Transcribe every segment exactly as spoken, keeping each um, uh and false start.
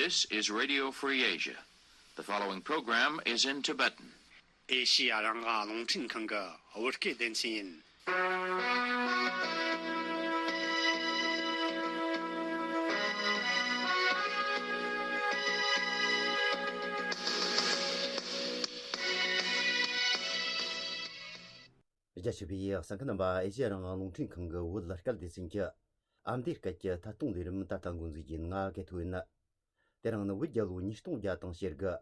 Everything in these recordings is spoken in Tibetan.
This is Radio Free Asia. The following program is in Tibetan. ཨེ་ཤི་ཡ་རང་དབང་རླུང་འཕྲིན་ཁང་གི་བོད་སྐད་སྡེ་ཚན་ཡིན། རྒྱ་ཆེ་བའི་གསན་མཁན་རྣམ་པ། ཨེ་ཤི་ཡ་རང་དབང་རླུང་འཕྲིན་ཁང་གི་བོད་སྐད་སྡེ་ཚན་གྱི་ཨ་མདོའི་སྐད་ཀྱི་ཐད་གཏོང་ལས་རིམ་ད་ལྟ་འགོ་འཛུགས་ཡིན། ང་གི་ཐུ་ཡིན། དེ་རིང་ནི་བོད་རྒྱལ་ལོ་ཉིས་སྟོང་བརྒྱ་དང་ཞེ་དགུ།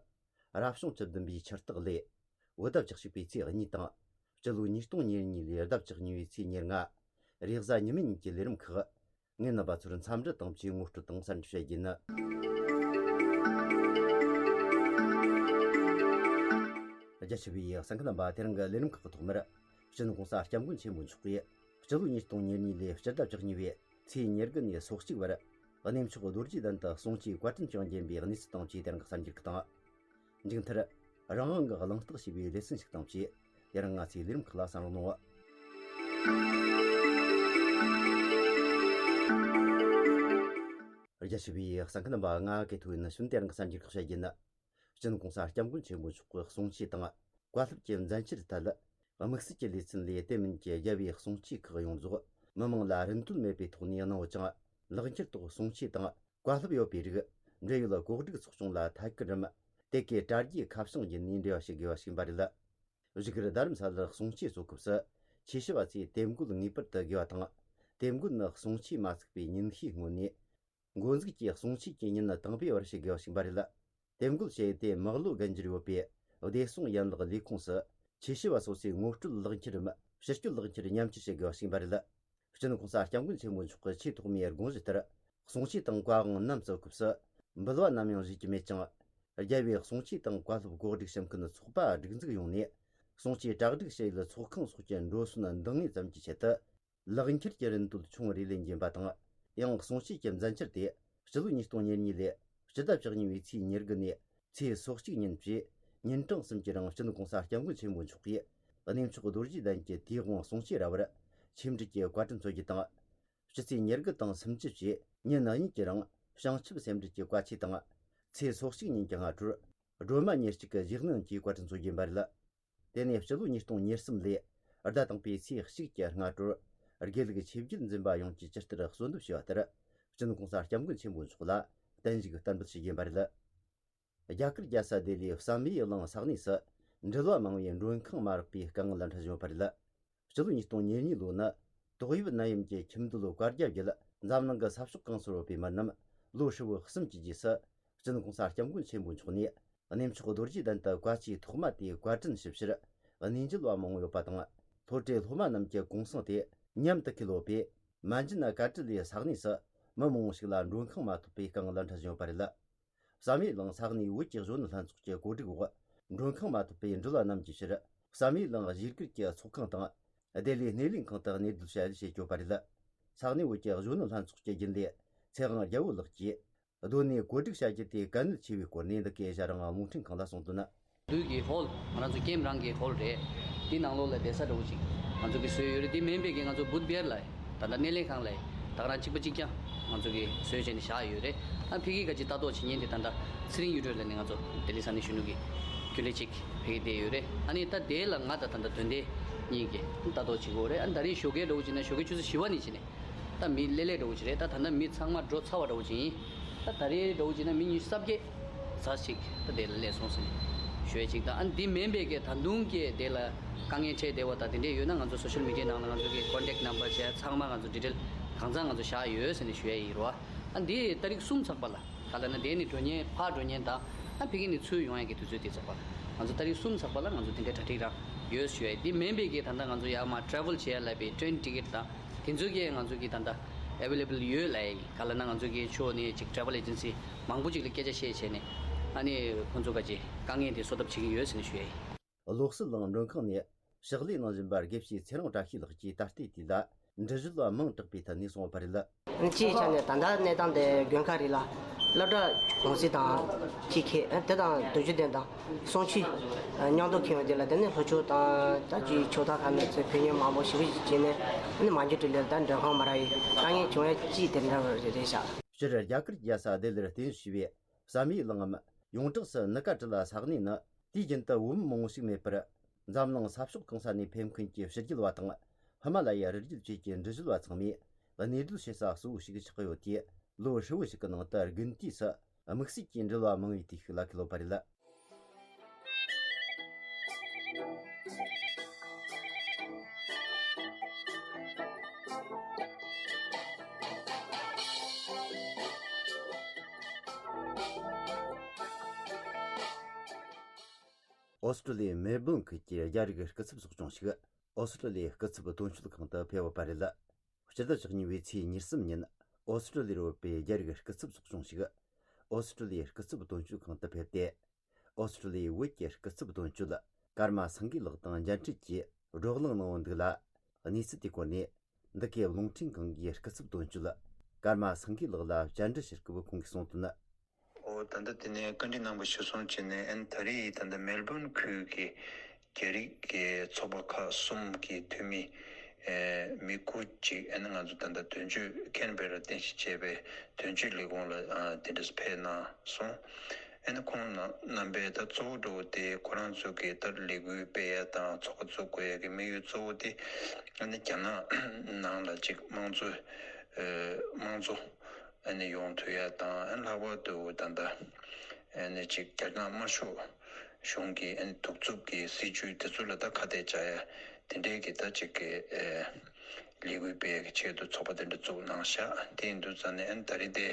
རབ་བྱུང་བཅུ་བདུན་པའི་ཆུ་སྟག་ལོའི་ཟླ་བཅུ་གཅིག་པའི་ཚེས་གཉིས་དང་། སྤྱི་ལོ་ཉིས་སྟོང་ཉེར་གཉིས་ལོའི་ཟླ་བཅུ་གཉིས་པའི་ཚེས་ཉེར་ལྔ། རེས་གཟའ་ཉི་མའི་ཉིན་གྱི་ལས་རིམ་ཁག་ངས་རྣམ་པ་ཚོར་འཚམས་འདྲི་དང་བཅས་ངོ་སྤྲོད་དང་གསར་འགྱུར་བཤད་རྒྱུ་ཡིན། རྒྱ་ཆེ་བའི་གསན་མཁན་རྣམ་པ། དེ་རིང་གི་ལས་རིམ་ཁག་གི་ཐོག་མར། སྤྱི་ནོར་༸གོང་ས་༸སྐྱབས་མགོན་ཆེན་པོ་མཆོག་གིས་སྤྱི་ལོ་ཉིས་སྟོང་ཉེར་གཉིས་ལོའི་སྤྱི་ཟླ་བཅུ་གཉིས་པའི་ཚེས་ཉེར་དགུ་ནས་སོ་གཅིག་བར་གནས་མཆོག་རྡོ་རྗེ་གདན་དུ་གསུང་ཆོས་བཀའ་དྲིན་བསྐྱངས་བརྒྱུད་པའི་གནས་ཚུལ་དང་བཅས་དེ་རིང་གི་གསར་འགྱུར་ཁག་དང་། མཇུག་མཐར། རང་དབང་གི་གླེང་སྟེགས་ཞེས་པའི་ལེ་ཚན་ཞིག་དང་བཅས། དེ་རིང་ང་ཚོའི་ལས་རིམ་ཁག་ལ་གསན་རོགས་གནང་། རྒྱ་ཆེ་བའི་གསན་མཁན་རྣམ་པ། ང་གི་ཐུ་ཡིན། ནི་གཞོན་དེ་རིང་གི་གསར་འགྱུར་ཁག་བཤད་རྒྱུ་ཡིན། སྤྱི་ནོར་༸གོང་ས་༸སྐྱབས་མགོན་ཆེན་པོ་མཆོག་གི་གསུང་ཆོས་དང་བཀའ་སློབ་ཀྱི་མཛད་འཆར་ཐད། དམིགས་བསལ་གྱི་ལེ་ཚན་ལས་དེ་མིན་གྱི་རྒྱལ་བའི་གསུང་ཆོས་ཁག་ཡོངས་རྫོགས་མི་མང་ལ་རིན་དོད་མེད་པའི་ཐོག་ནས་གནང་ཡོད་ཅིང་། ལག་འཁྱེར་ཐོག་གསུང་ཆོས་དང་བཀའ་སློབ་ཡོད་པའི་རིགས། འབྲེལ་ཡོད་གོ་སྒྲིག་ཚོགས་ཆུང་ལ་ཐད་ཀར་རམ། དེ་གའི་དྲ་རྒྱའི་ཁ་བྱང་བརྒྱུད་ནས་འབྲེལ་བ་བྱེད་དགོས་པ་ཞིག་ཡིན་པ་རེད། བཞུགས་སྒར་རྡ་རམ་ས་ལར་གསུང་ཆོས་གཙོ་སྐབས་སུ། ཆོས་ཞུ་བ་ཚོས་དེབ་འགོད་ངེས་པར་དུ་དགོས་པ་དང་། དེབ་འགོད་ནི་གསུང་ཆོས་མ་ཚུགས་པའི་ཉིན་ཤས་སྔོན་ནས། འགོ་འཛུགས་ཀྱིས་གསུང་ཆོས་ཀྱི་ཉིན་དང་པོའི་བར་ཞུ་དགོས་པ་ཞིག་ཡིན་པ་རེད། དེབ་འགོད་བྱས་ཏེ་མག་ལོག་རྒན་འགྱུར་ཡོད་པའི་བདེ་སྲུང་ཡན་ལག་ལས་ཁུངས་སུ། ཆོས་ཞུ་བ་སོ་སོའི་ངོ་སྤྲོད་ལག་འཁྱེར་རམ། ཕྱི་སྐྱོད་ལག་འཁྱེར་མཉམ་སྤྱོད་བྱེད་དགོས་པ་ཞིག་ཡིན་པ་རེད། སྤྱི་ནོར་༸གོང་ས་༸སྐྱབས་མགོན་ཆེན་པོ་མཆོག་གི་ཆེས་ཐོག་མའི་དགོངས་གཞི་ལྟར། གསུང་ཆོས་དང་བཀའ་དབང་རྣམས་བསྩལ་སྐབས་སུ། འབུལ་བ་ནམ་ཡང་བཞེས་ཀྱི་མེད་ཅིང་། རྒྱལ་བའི་གསུང་ཆོས་དང་བཀའ་སློབ་གོ་སྒྲིག་བྱེད་མཁན་ཚོགས་པ་སྒྲིག་འཛུགས་ཡོང་ནས། གསུང་ཆོས་གྲ་སྒྲིག་བྱེད་ཡུལ་ཚོགས་ཁང་སོགས་ཀྱི་འགྲོ་སོན་འདང་ངེས་ཙམ་གྱི་ཆེད་དུ། ལག་འཁྱེར་གྱི་རིན་དོད་ཆུང་རེ་ལེན་རྒྱུ་ཡིན་པ་དང་། ཡང་གསུང་ཆོས་ཀྱི་མཛད་འཆར་དེ། སྤྱི་ལོ་ཉིས་སྟོང་ཉེར་གཉིས་ལོའི་སྤྱི་ཟླ་བཅུ་གཉིས་པའི་ཚེས་ཉེར་དགུ་ནས་ཚེས་སོ་གཅིག་ཉིན་བཅས་ཉིན་གྲངས་གསུམ་གྱི་རིང་སྤྱི་ནོར་༸གོང་ས་༸སྐྱབས་མགོན་ཆེན་པོ་མཆོག་གིས་གནས་མཆོག་རྡོ་རྗེ་གདན་གྱི་དུས་དབང་གསུང་ཆོས་ར་བར་ཆེད་འབྲེལ་གྱི་བཀའ་དྲིན་སྩོལ་རྒྱུ་དང་། སྤྱི་ཚེས་ཉེར་དགུ་དང་སུམ་ཅུ་བཅས་ཉིན་གཉིས་ཀྱི་རིང་བྱང་ཆུབ་སེམས་འགྲེལ་གྱི་བཀའ་ཆོས་དང་། ཚེས་སོ་གཅིག་ཉིན་གྱི་སྔ་དྲོར་སྒྲོལ་མ་ཉེར་གཅིག་གི་ཞལ་གནོན་གྱི་བཀའ་དྲིན་སྩོལ་རྒྱུ་ཡིན་པ་རེད། དེ་ནས་སྤྱི་ལོ་ཉིས་སྟོང་ཉེར་གསུམ་ལོའི་ཟླ་དང་པོའི་ཚེས་གཅིག་གི་སྔ་དྲོར་དགེ་ལུགས་ཆོས་བརྒྱུད་འཛིན་པ་ཡོངས་ཀྱིས་ཇི་ལྟར་གསོལ་འདེབས་ཞུས་པ་ལྟར། སྤྱི་ནོར་༸གོང་ས་༸སྐྱབས་མགོན་ཆེན་པོ་མཆོག་ལ་བརྟན་བཞུགས་བསྟར་འབུལ་ཞུ་རྒྱུ་ཡིན་པ་རེད། རྒྱ་གར་རྒྱལ་ས་ལྡི་ལིའི་བསམ་ཡས་གླིང་ས་གནས་སུ་འགྲུལ་བ་མང་བས་མགྲོན་ཁང་མ་རག་པའི་དཀའ་ངལ་འཕྲད་བཞིན་ཡོད་པ་རེད། སྤྱི་ལོ་ཉིས་སྟོང་ཉེར་གཉིས་ལོ་ནི་ཏོག་དབྱིབས་ནད་ཡམས་ཀྱི་ཁྱིམ་སྡོད་བཀའ་རྒྱ་བརྒྱུད་འཛམ་གླིང་གི་ས་ཕྱོགས་གང་སར་ཡོད་པའི་མི་རྣམས་ལོ་ཧྲིལ་བོ་གསུམ་གྱི་རྗེས་སུ། སྤྱི་ནོར་༸གོང་ས་༸སྐྱབས་མགོན་ཆེན་པོ་མཆོག་ནས་གནས་མཆོག་རྡོ་རྗེ་གདན་དུ་བཀའ་ཆོས་ཐོག་མ་དེའི་བཀའ་དྲིན་ཞུ་ཕྱིར་གནས་མཇལ་བ་མང་བོ་ཡོད་པ་དང་། སློབ་གྲྭའི་སློབ་མ་རྣམས་ཀྱི་གུང་སེང་དེ་མཉམ་དུ་འཁེལ་ཡོད་པས། མན་ཇུ་ན་ཀ་ཏྲི་ལའི་ས་གནས་སུ་མི་མང་བོ་ཞིག་ལ་མགྲོན་ཁང་མ་ཐོབ་པའི་དཀའ་ངལ་འཕྲད་བཞིན་ཡོད་པ་རེད། བསམ་ཡས་གླིང་ས་གནས་བོད་ཀྱི་གཞོན་ནུ་ལྷན་ཚོགས་ཀྱི་གོ་སྒྲིག་འོག་མགྲོན་ཁང་མ་ཐོབ་པའི་འགྲུལ་བ་རྣམས་ཀྱི་ཕྱིར་བསམ་ཡས་གླིང་གཞིས་སྒར་གྱི་ཚོགས་ཁང་དང་། སྡེ་ལའི་སྣེ་ལེན་ཁང་དུ་གནས་སྡོད་བྱ་ཡུལ་བྱེད་ཆོག་པ་རེད། ས་གནས་བོད་ཀྱི་གཞོན་ནུ་ལྷན་ཚོགས་ཀྱི་རྒྱུན་ལས་ཚེ་དབང་རྒྱལ་པོ་ལགས་ཀྱིས། སྡོད་གནས་བཀོད་སྒྲིག་བྱ་རྒྱུ་དེ་གལ་གནད་ཆེ་བའི་སྐོར་ནས་འདི་གའི་ཞལ་རང་རླུང་འཕྲིན་ཁང་ལ་གསུངས་དོན། བདུད་ཀྱི་ཧོལ། ང་རང་ཚོ་ཀེམ་རང་གི་ཧོལ་རེད། དེ་ནང་ལོགས་ལ་བསྡད་ས་འདྲ་བོ་ཅིག་ང་ཚོ་གིས་བཟོས་ཡོད་རེད། དེ་མིན་པའི་གི་ང་ཚོ་བུད་བེར་ལ་ད་ལྟ་སྣེ་ལེན་ཁང་ལ་ད་ག་རང་གཅིག་པ་གཅིག་རྐྱང་ང་ཚོ་གིས་བཟོས་བྱས་ནས་བཞག་ཡོད་རེད། ཨ་ཕ་གི་ག་ཅིག་ལྟ་རྟོག་བྱེད་མཁན་དེ་ད་ལྟ་ཚེ་རིང་གཡུ་སྒྲོན་ལ་ནི་ང་ཚོ་ལྡི་ལི་ས་གནས་གཞོན་ནུ་གི་རྒྱུན་ལས་གཅིག་ཕ་གི་བསྡད་ཡོད་རེད། ཨ་ནི་ད་དེ་ལ་ང་ད་ད་ལྟ་དོན་ལྡན་གཉིས་ཀྱིས་ལྟ་རྟོག་བྱེད་དགོས་རེད། ཨ་ནི་ད་རེས་ཞོགས་ཀའི་འདྲ་བོ་བྱས་ན་ཞོགས་ཀའི་ཆུ་ཚོད་བཞི་པ་ནས་བྱས་ནས། ད་མི་ལེ་ལེ་འདྲ་བོ་ཅིག་རེད། ད་ད་ལྟ་མི་ཚང་མ་འགྲོ་ཚར་བ་འདྲ་བོ་ཅིག་ཡིན། ད་ད་རེས་འདྲ་བོ་ཅིག་ན་མི་ཉི་ཤུ་རྩ་བརྒྱད་ཙམ་ཞིག་ད་དེ་ལ་སླེབས་སོང་ཟེར་ནས་ཞུ་ཡས་ཅིག་དང་། ཨ་འདི་མིན་པའི་གི་ད་དུང་གི་དེ་ལ་དཀའ་ངལ་འཕྲད་བསྡད་པ་དང་དེ་འདྲས་ཡོད་ན་ང་ཚོ་སོ་ཤལ་མི་ཌི་ཡའི་ནང་ལ་ང་ཚོ་གི་ཀོན་ཊེག་ནམ་བར་བྱས་ཚང་མ་ང་ཚོ་ཌི་ཊེལ་གང་ཚང་ང་ཚོ་བཞག་ཡོད་ཟེར་ནས་ཞུ་ཡས་ཡིན་རོ། ཨ་འདི་ཏ་རིག་གསུམ་ཚགས་པ་ལ་ག་ལ་ན་དེ་ནི་འགྲོ་མཁན་ཕར་འགྲོ་མཁན་དང་ཨ་ཕ་གི་ནས་ཚུར་ཡོང་ཡས་ཀྱི་དུས་ཚོད་དེ་ཚགས་པ་ལ་ང་ཚོ་ཏ་རིག་གསུམ་ཚགས་པ་ལ་ང་ཚོ་དེ་འདྲས་གྲ་སྒྲིག་རང་ཡོད་ཞུ་ཡས། འདི་མིན་པའི་གི་ད་ལྟ་ང་ཚོ་ཡར་མར་ཊེ་རེ་ཝལ་བྱེད་ཡས་ལབ་པའི་ཊེ་རེན་ཊི་ཀེ་ཊི་དང་། དེ་ཚོ་གིས་ང་ཚོ་གི་ད་ལྟ་ཨེ་ཝེ་ལེ་བལ་ཡོད་ལབ་ཡིན། ག་ལ་ན་ང་ཚོ་གི་ཕྱོགས་ནས་ཅིག་ཊེ་རེ་ཝལ་ཨེ་ཇེན་སི་མང་པོ་ཅིག་ལ་སྐད་ཆ་བཤད་བྱས་ནས་ཨ་ནི་ཁོང་ཚོ་ག་ཅིག་དཀའ་ངལ་དེ་བཟོ་ཐབས་བྱེད་ཀྱི་ཡོད་ཟེར་ནས་ཞུ་ཡ་ཡིན། བློ་གསལ་གླིང་མགྲོན་ཁང་ནས་ཕྱག་ལས་གནང་བཞིན་པ་དགེ་བཤེས་ཚེ་རིང་བཀྲ་ཤིས་ལགས་ཀྱིས་ད་ལྟའི་དུས་ལ་འབྲི་གཞུང་ལ་མིང་གྲགས་པའི་ཐད་ནས་གསུངས་པ་རེད། སྤྱིའི་ཆ་ནས་ད་ལྟ་གནས་སྟངས་དེ་དགོན་ཁག་རེ་ལ་སློབ་གྲྭ་གུང་སེང་དང་གཅིག་ཁེལ་དེ་དང་རྡོ་རྗེ་གདན་དང་། གསུང་ཆོས་མཉམ་དུ་འཁེལ་བ་དེ་ལ་དེ་ནི་ལྷོ་ཕྱོགས་དང་ད་ཅིག་ཕྱོགས་མཐའ་ཁག་ནས་ཚུར་ཕེབས་མཁན་མང་པོ་ཞེ་པོ་ཅིག་བྱས་ནས་ཨ་ནི་མ་འཇུ་ཊི་ལེར་ད་མགྲོན་ཁང་མ་རག་ཡས་དཀའ་ངལ་བྱུང་ཡ་ཅིག་དེ་འདྲ་རེད་ཤག་སྤྱིར་རྒྱ་གར་རྒྱལ་ས་ལྡི་ལིར་རྟེན་གཞི་བྱས་པའི་ བསམ་ཡས་གླིང་ངམ་ཡོངས་གྲགས་སུ་ནི་ཀ་ཏྲི་ལ་ས་གནས་ནི། དུས་རྒྱུན་དུ་བོད་མི་མང་བོ་ཞིག་མེད་པར། འཛམ་གླིང་ས་ཕྱོགས་གང་ས་ནས་ཕེབས་མཁན་གྱི་ཕྱི་རྒྱལ་བ་དང་། ཧི་མ་ལ་ཡའི་རི་རྒྱུད་བཅས་ཀྱི་འབྲི་གཞུང་བ་ཚང་མས་གནས་སྡོད་བྱེད་ས་གཙོ་བོ་ཞིག་ཆགས་ཡོད་དེ། ལོ་ཧྲིལ་བོ་ཞིག་གི་ནང་དུ་དགུན་དུས་སུ་དམིགས་བསལ་གྱི་འགྲུལ་བ་མང་བའི་དུས་ཤིག་ལ་གོ་ལོ་བ་རེད། ཨོ་སི་ཀྲུ་ལི་ཡའི་མེལ་སྦོན་ཁུལ་གྱི་རྒྱ་རིགས་སྐུ་ཚབ་ཚོགས་ཆུང་ཞིག་ཨོ་སི་ཀྲུ་ལི་ཡའི་སྐུ་ཚབ་དོན་གཅོད་ཁང་དུ་ཕེབས་ཡོད་པ་རེད། སྤྱི་ཟླ་བཅུ་གཉིས་པའི་ཚེས་ཉེར་གསུམ་ཉིན་ཨོ་སི་ཀྲུ་ལི་ཡར་ཡོད་པའི་རྒྱ་རིགས་སྐུ་ཚབ་ཚོགས་ཆུང་ཞིག་ཨོ་སི་ཀྲུ་ལི་ཡའི་སྐུ་ཚབ་དོན་གཅོད་ཁང་དུ་ཕེབས་ཏེ། ཨོ་སི་ཀྲུ་ལི་ཡའི་བོད་ཀྱི་སྐུ་ཚབ་དོན་གཅོད་ཀརྨ་སེང་གེ་ལགས་དང་མཇལ་འཕྲད་ཀྱིས་བགྲོ་གླེང་གནང་བ་འདུག་ལ། གནས་ཚུལ་དེའི་སྐོར་ནས་འདི་གའི་རླུང་འཕྲིན་ཁང་གི་སྐུ་ཚབ་དོན་གཅོད་ཀརྨ་སེང་གེ་ལགས་ལ་བཅར་འདྲི་ཞུ་སྐབས་ཁོང་གིས་གསུངས་དོན། ཨོ་ད་ལྟ་དེ་ནས་བཀའ་འདྲི་གནང་བ་གཞིར་བཟུང་བྱས་ནས་ཨན་ད་རེས་ད་ལྟ་མེལ་སྦོན་ཁུལ་གྱི་རྒྱ་རིགས་ཀྱི་ཚོགས་པ་ཁག་གསུམ་གྱི་འཐུས་མི་ཨེ་མི་དགུ་ཅིག་ཨན་ང་ཚོ་ད་ལྟ་དོན་གཅོད་ཁེན་བེ་ར་རྟེན་གཞི་བྱས་པའི་དོན་གཅོད་ལས་ཁུངས་ལ་ཨ་དེ་འདྲས་ཕེབས་གནང་སོང་། ཨན་ཁོང་རྣམ་པས་ད་གཙོ་བོ་འགྲོ་བ་དེ་ཁོ་རང་ཚོ་གི་ད་ལས་འགུལ་སྤེལ་ཡ་དང་ཚོགས་པ་བཙུགས་དགོས་ཡ་གི་དམིགས་ཡུལ་གཙོ་བོ་དེ་ཨན་རྒྱ་ནག་ནང་ལ་ཅིག་དམངས་གཙོ་ཨེ་དམངས་གཙོ། ཨ་ནི་ཡོང་ཐུབ་ཡ་དང་། ཨ་ནི་ལྷག་པར་དུ་ད་ལྟ་ཨ་ནི་ཅིག་རྒྱ་ནག་དམར་ཤོག་གཞུང་གི་ཨ་ནི་གདུག་རྩུབ་ཀྱི་སྲིད་བྱུས་དེ་ཚོ་ལ་ད་ཁ་གཏད་བཅག་ཡ་དེ་འདྲའི་གི་ད་ཅིག་གི་ཨེ་ལས་འགུལ་སྤེལ་ཡ་གི་ཆེད་དུ་ཚོགས་པ་དེ་འདྲ་བཙུགས་གནང་ཤག་དེ་ཡིན་དུས་ཙང་ནས་ཨ་ནི་ད་རེས་དེ་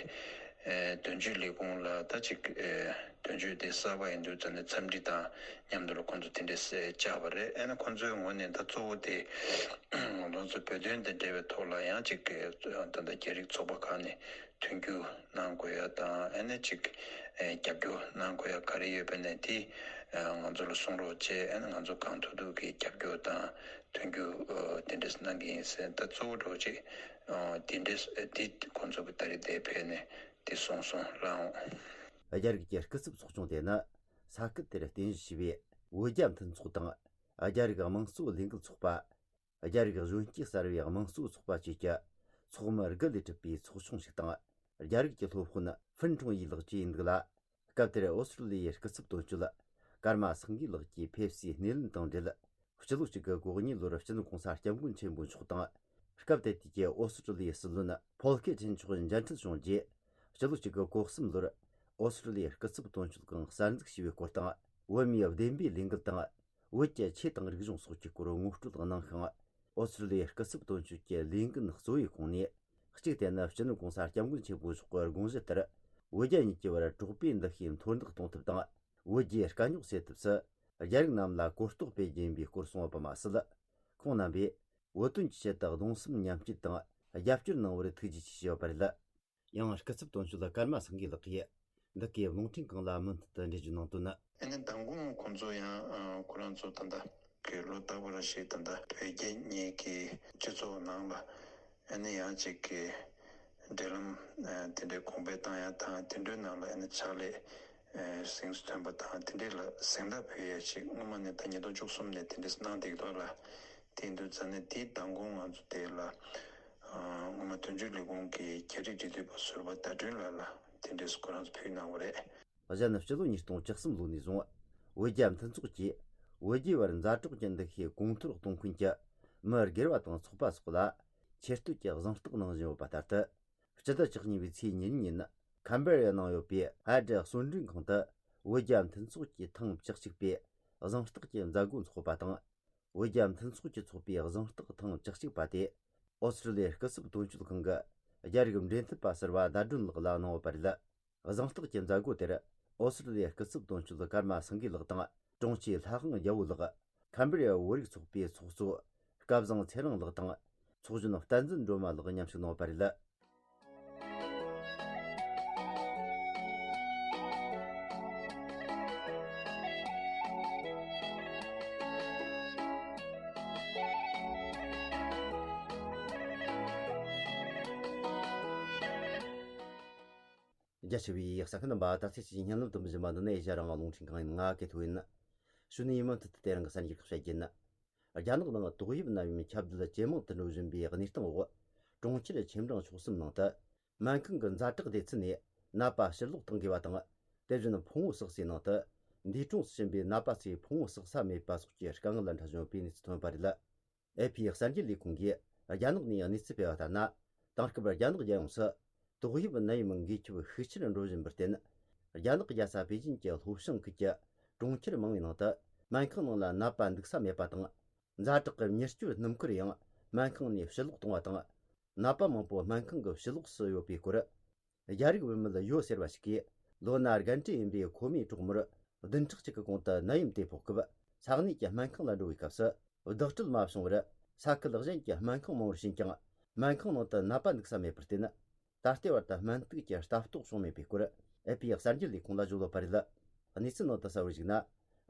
ཨེ་དོན་གཅོད་ལས་ཁུངས་ལ་ད་ཅིག་ཨེ་དོན་གཅོད་དེ་གསར་པ་ཡིན་དུས་ཙང་ནས་འཚམས་འདྲི་དང་མཉམ་དུ་ལ་ཁོང་ཚོ་དེ་འདྲས་བཅར་བ་རེད། ཨ་ནི་ཁོང་ཚོའི་ངོས་ནས་ད་གཙོ་བོ་དེ་ང་ཚོ་བོད་དོན་དང་འབྲེལ་བའི་ཐོག་ལ་ཡང་ཅིག་གི་ད་ལྟ་རྒྱ་རིགས་ཚོགས་པ་ཁག་ནས་མཐུན་འགྱུར་གནང་དགོས་ཡ་དང་། ཨ་ནི་ཅིག་ཨེ་རྒྱབ་སྐྱོར་གནང་དགོས་ཡ་ག་རེ་ཡོད་པ་ནས་དེ་ཨེ་ང་ཚོ་ལ་གསུང་རོགས་བྱས། ཨ་ནི་ང་ཚོ་གང་ཐུབ་ཐུབ་ཀྱིས་རྒྱབ་སྐྱོར་དང་མཐུན་འགྱུར་ཨེ་དེ་འདྲས་གནང་གི་ཡིན་ཟེར། ད་གཙོ་བོ་འགྲོ་ཅིག་ཨེ་དེ་འདྲས་ཨེ་དེ་ཁོང་ཚོ་གི་ད་རེས་དེ་ཕེབས་ནས་དེ་གསུངས་སོང་ལགས། རྒྱ་རིགས་ཀྱི་སྐུ་ཚབ་ཚོགས་ཆུང་དེ་ནི་ས་ཁུལ་དེར་རྟེན་གཞི་བྱས་པའི་བོད་རྒྱ་མཐུན་ཚོགས་དང་། རྒྱ་རིགས་དམངས་གཙོ་ལས་འགུལ་ཚོགས་པ། རྒྱ་རིགས་གཞོན་སྐྱེས་གསར་བའི་དམངས་གཙོ་ཚོགས་པ་བཅས་ཀྱི་ཚོགས་མི་དགུ་ལས་གྲུབ་པའི་ཚོགས་ཆུང་ཞིག་དང་། རྒྱ་རིགས་ཀྱི་སློབ་དཔོན་ཧྥིན་ཁྲུང་ཡི་ལགས་བཅས་ཡིན་འདུག་ལ། སྐབས་དེར་ཨོ་སི་ཀྲུ་ལི་ཡའི་སྐུ་ཚབ་དོན་གཅོད་ཀརྨ་སེང་གེ་ལགས་ཀྱིས་ཕེབས་བསུའི་སྣེ་ལེན་དང་འབྲེལ། སྤྱི་ལོ་གཅིག་དགུ་གོ་གཉིས་ལོར་སྤྱི་ནོར་གོང་ས་སྐྱབས་མགོན་ཆེན་པོ་མཆོག་དང་། སྐབས་དེ་དུས་ཀྱི་ཨོ་སི་ཀྲུ་ལི་ཡའི་སྲིད་བློན་ཕོལ་ཁེ་ཆེན་མཆོག་མཇལ་འཕྲད་བྱུང་རྗེས། སྤྱི་ལོ་གཅིག་དགུ་གོ་གསུམ་ལོར་ཨོ་སི་ཀྲུ་ལི་ཡའི་སྐུ་ཚབ་དོན་གཅོད་ཁང་གསར་འཛུགས་བྱས་པའི་སྐོར་དང་། བོད་མིའི་བདེན་པའི་ལས་འགུལ་དང་། བོད་ཀྱི་ཆོས་དང་རིག་གཞུང་སོགས་ཀྱི་སྐོར་ངོ་སྤྲོད་གནང་ཞིང་། ཨོ་སི་ཀྲུ་ལི་ཡའི་སྐུ་ཚབ་དོན་གཅོད་ཀྱི་ལས་འགན་གཙོ་བོའི་ཁོངས་ནས། གཅིག་དེ་ནི་སྤྱི་ནོར་གོང་ས་སྐྱབས་མགོན་ཆེན་པོ་མཆོག་གི་དགོངས་གཞི་ལྟར། བོད་རྒྱ་གཉིས་ཀྱི་བར་གྲོགས་པོའི་འདུ་ཤེས་མཐོར་འདེགས་གཏོང་ཐབས་དང་། བོད་རྒྱའི་དཀའ་རྙོག་སེལ་ཐབས་སུ། རྒྱ་རིགས་རྣམས་ལ་གོ་རྟོགས་སྤེལ་རྒྱུ་ཡིན་པའི་སྐོར་གསུངས་པ་མ་ཟད། ཁོང་རྣམ་པས་བོད་དོན་གྱི་ཆེད་དུ་གདུང་སེམས་མཉམ་སྐྱེད་དང་རྒྱབ་སྐྱོར་གནང་བར་ཐུགས་རྗེ་ཆེ་ཞུས་ཡོད་པ་རེད། ཡང་སྐུ་ཚབ་དོན་གཅོད་ཀརྨ་སེང་གེ་ལགས་ཀྱིས་འདི་གའི་རླུང་འཕྲིན་ཁང་ལ་མུ་མཐུད་དུ་འགྲེལ་བརྗོད་གནང་དོན་ནི། ཨ་ནི་མདང་དགོང་ཁོང་ཚོ་ཡང་ཨ་ཁོ་རང་ཚོ་ད་ལྟ་གི་ལོ་རྟག་པ་རེ་བཞིན་ད་ལྟ་བོད་རྒྱ་གཉིས་ཀྱི་སྤྱི་ཚོགས་ནང་ལ་ཨ་ནི་ཡང་གཅིག་གི་འབྲེལ་ལམ་ཨ་དེ་འདྲའི་གོང་འཕེལ་བཏང་ཡ་དང་། དེ་འདྲའི་ནང་ལ་ཨ་ནི་ཕྱག་ལས་ཨ་གཟེངས་སུ་ཐོན་པ་དང་། དེ་འདྲའི་ལ་གཟེངས་རྟགས་ཕུལ་ཡ་ཞིག་སྔོན་མ་ནས་ད་ཉིས་སྟོང་བཅུ་གསུམ་ནས་དེ་འདྲས་གནང་བསྡད་ཀྱི་འདུག་ལ། དེ་ཡིན་དུས་ཙང་ནས་དེའི་མདང་དགོང་ང་ཚོ་དེ་ལ་ཨ་སྔོན་མ་དོན་གཅོད་ལས་ཁུངས་ཀྱི་རྒྱ་རིགས་འབྲེལ་མཐུད་པ་ཟུར་པ་ཟླ་སྒྲོན་ལགས་ལ་དེ་འདྲས་སུ་ཁོ་རང་ཚོ་ཕུལ་གནང་བ་རེད། གཞན་སྤྱི་ལོ་ཉིས་སྟོང་བཅུ་གསུམ་ལོ་ནས་བཟུང་བོད་རྒྱ་མཐུན་ཚོགས་ཀྱིས་བོད་རྒྱའི་བར་མཛའ་གྲོགས་ཀྱི་འདུ་ཤེས་གོང་མཐོར་གཏོང་མཁན་གྱི་མི་སྒེར་བ་དང་ཚོགས་པ་སོགས་ལ་ཆེ་བསྟོད་ཀྱི་གཟེངས་རྟགས་གནང་བཞིན་ཡོད་པ་ལྟར་དུ། སྤྱི་ཟླ་བཅུ་གཉིས་པའི་ཚེས་ཉེར་གཉིས་ཉིན་ཁམ་བྷོ་ཌི་ཡའི་ནང་ཡོད་པའི་ཧའེ་ཌི་གསོལ་མགྲོན་ཁང་དུ་བོད་རྒྱ་མཐུན་ཚོགས་ཀྱི་ཐེངས་བཅུ་གཅིག་པའི་གཟེངས་རྟགས་ཀྱི་མཛད་སྒོ་འཚོགས་པ་དང་། བོད་རྒྱ་མཐུན་ཚོགས་ཀྱི་ཚོགས་པའི་གཟེངས་རྟགས་ཐེངས་བཅུ་གཅིག་པ་དེ་ཨོ་སི་ཀྲུ་ལི་ཡའི་སྐུ་ཚབ་དོན་གཅོད་ཁང་གི་རྒྱ་རིགས་འབྲེལ་མཐུད་པ་ཟུར་པ་ཟླ་སྒྲོན་ལགས་ལ་གནང་ཡོད་པ་རེད། གཟེངས་རྟགས་ཀྱི་མཛད་སྒོ་དེར་ཨོ་སི་ཀྲུ་ལི་ཡའི་སྐུ་ཚབ་དོན་གཅོད་ཀརྨ་སེང་གེ་ལགས་དང་། དྲུང་ཆེ་ལྷ་དབང་རྒྱལ་པོ་ལགས། ཁམ་བྷོ་ཌི་ཡ་བོད་རིགས་ཚོགས་པའི་ཚོགས་གཙོ་སྐལ་བཟང་ཚེ་རིང་ལགས་དང་། ཚོགས་གཞོན་བསྟན་འཛིན་སྒྲོལ་མ་ལགས་མཉམ་ཞུགས་གནང་བ་རེད། རྒྱ་ཆེ་བའི་གསན་མཁན་རྣམ་པ། ད་ཚེས་ཀྱི་བརྙན་ལམ་དུ་འབུལ་བཞིན་པ་འདི་ནི་ཨེ་ཤ་ཡ་རང་དབང་རླུང་འཕྲིན་ཁང་ཡིན། ང་གི་ཐུག་ཡིན། ཞུ་ནི་ཡིན་མུ་མཐུད་དུ་དེ་རིང་གི་གསར་འགྱུར་ཁག་བཤད་རྒྱུ་ཡིན། རྒྱ་ནག་ནང་ཏོག་དབྱིབས་ནད་ཡམས་ཁྱབ་གདལ་ཇེ་མང་དུ་འགྲོ་བཞིན་པའི་གནས་སྟངས་འོག་གྲོང་ཁྱེར་ཆེ་འབྲིང་ཆུང་གསུམ་ནང་དུ་སྨན་ཁང་གི་ཛ་དྲག་སྡེ་ཚན་ནས་ནད་པ་ཕྱིར་ལོག་གཏང་དགོས་པ་དང་ དེ་བཞིན་ཕུང་བོ་བསགས་སའི་ནང་དུ་འདས་གྲོངས་སུ་ཕྱིན་པའི་ནད་པ་ཚོས་ཕུང་བོ་བསགས་ས་མེད་པ་སོགས་ཀྱི་དཀའ་ངལ་འཕྲད་བཞིན་ཡོད་པའི་གནས་ཚུལ་ཐོན་པ་རེད། ཨེ་ཕི་གསར་འགྱུར་ལས་ཁུངས་ཀྱིས་རྒྱ་ནག་ནས་གནས་ཚུལ་སྤེལ་བ་ལྟར་ན། དེང་སྐབས་རྒྱ་ནག་རྒྱལ་ཡོངས་སུ་ཏོག་དབྱིབས་ནད་ཡམས་འགོས་ཁྱབ་ཤུགས་ཆེར་འགྲོ་བཞིན་པར་བརྟེན། རྒྱ་ནག་རྒྱལ་ས་པེ་ཅིན་གྱི་ལྷོ་བྱང་ཁུལ་གྱི་གྲོང་ཁྱེར་མང་བའི་ནང་དུ་སྨན་ཁང་ནང་ལ་ནད་པ་འདུག་ས་མེད་པ་དང་། ཛ་དྲག་གི་མྱུར་སྐྱོབ་སྣུམ་འཁོར་ཡང་སྨན་ཁང་ནས་ཕྱིར་ལོག་གཏོང་བ་དང་། ནད་པ་མང་པོ་སྨན་ཁང་གི་ཕྱི་ལོགས་སུ་ཡོད་པའི་སྐོར། རྒྱ་རིགས་བུད་མེད་ཡོ་ཟེར་བ་ཞིག་གིས་ལོ་ན་རྒན་གྲས་ཡིན་པའི་ཁོ་མོའི་གྲོགས་མོར་བདུན་ཕྲག་གཅིག་གི་གོང་དུ་ནད་ཡམས་དེ་ཕོག་སྐབས་ས་གནས་ཀྱི་སྨན་ཁང་ལ་འགྲོ་བའི་སྐབས་སུ་བདག་སྤྲོད་མ་བྱུང་བར། ས་ཁུལ་གཞན་གྱི་སྨན་ཁང་མང་བོར་ཕྱིན་ཀྱང་སྨན་ཁང་ནང་དུ་ནད་པ་འདུག་ས་མེད་པར་བརྟེན། ད་ལྟའི་བར་དུ་སྨན་རྟགས་ཀྱི་ལྟ་རྟོག་བྱུང་མེད་པའི་སྐོར་ཨེ་ཕི་གསར་འགྱུར་ལས་ཁུངས་ལ་བརྗོད་ཡོད་པ་རེད། གནས་ཚུལ་ནང་དུ་གསལ་བོར་གཞིགས་ན།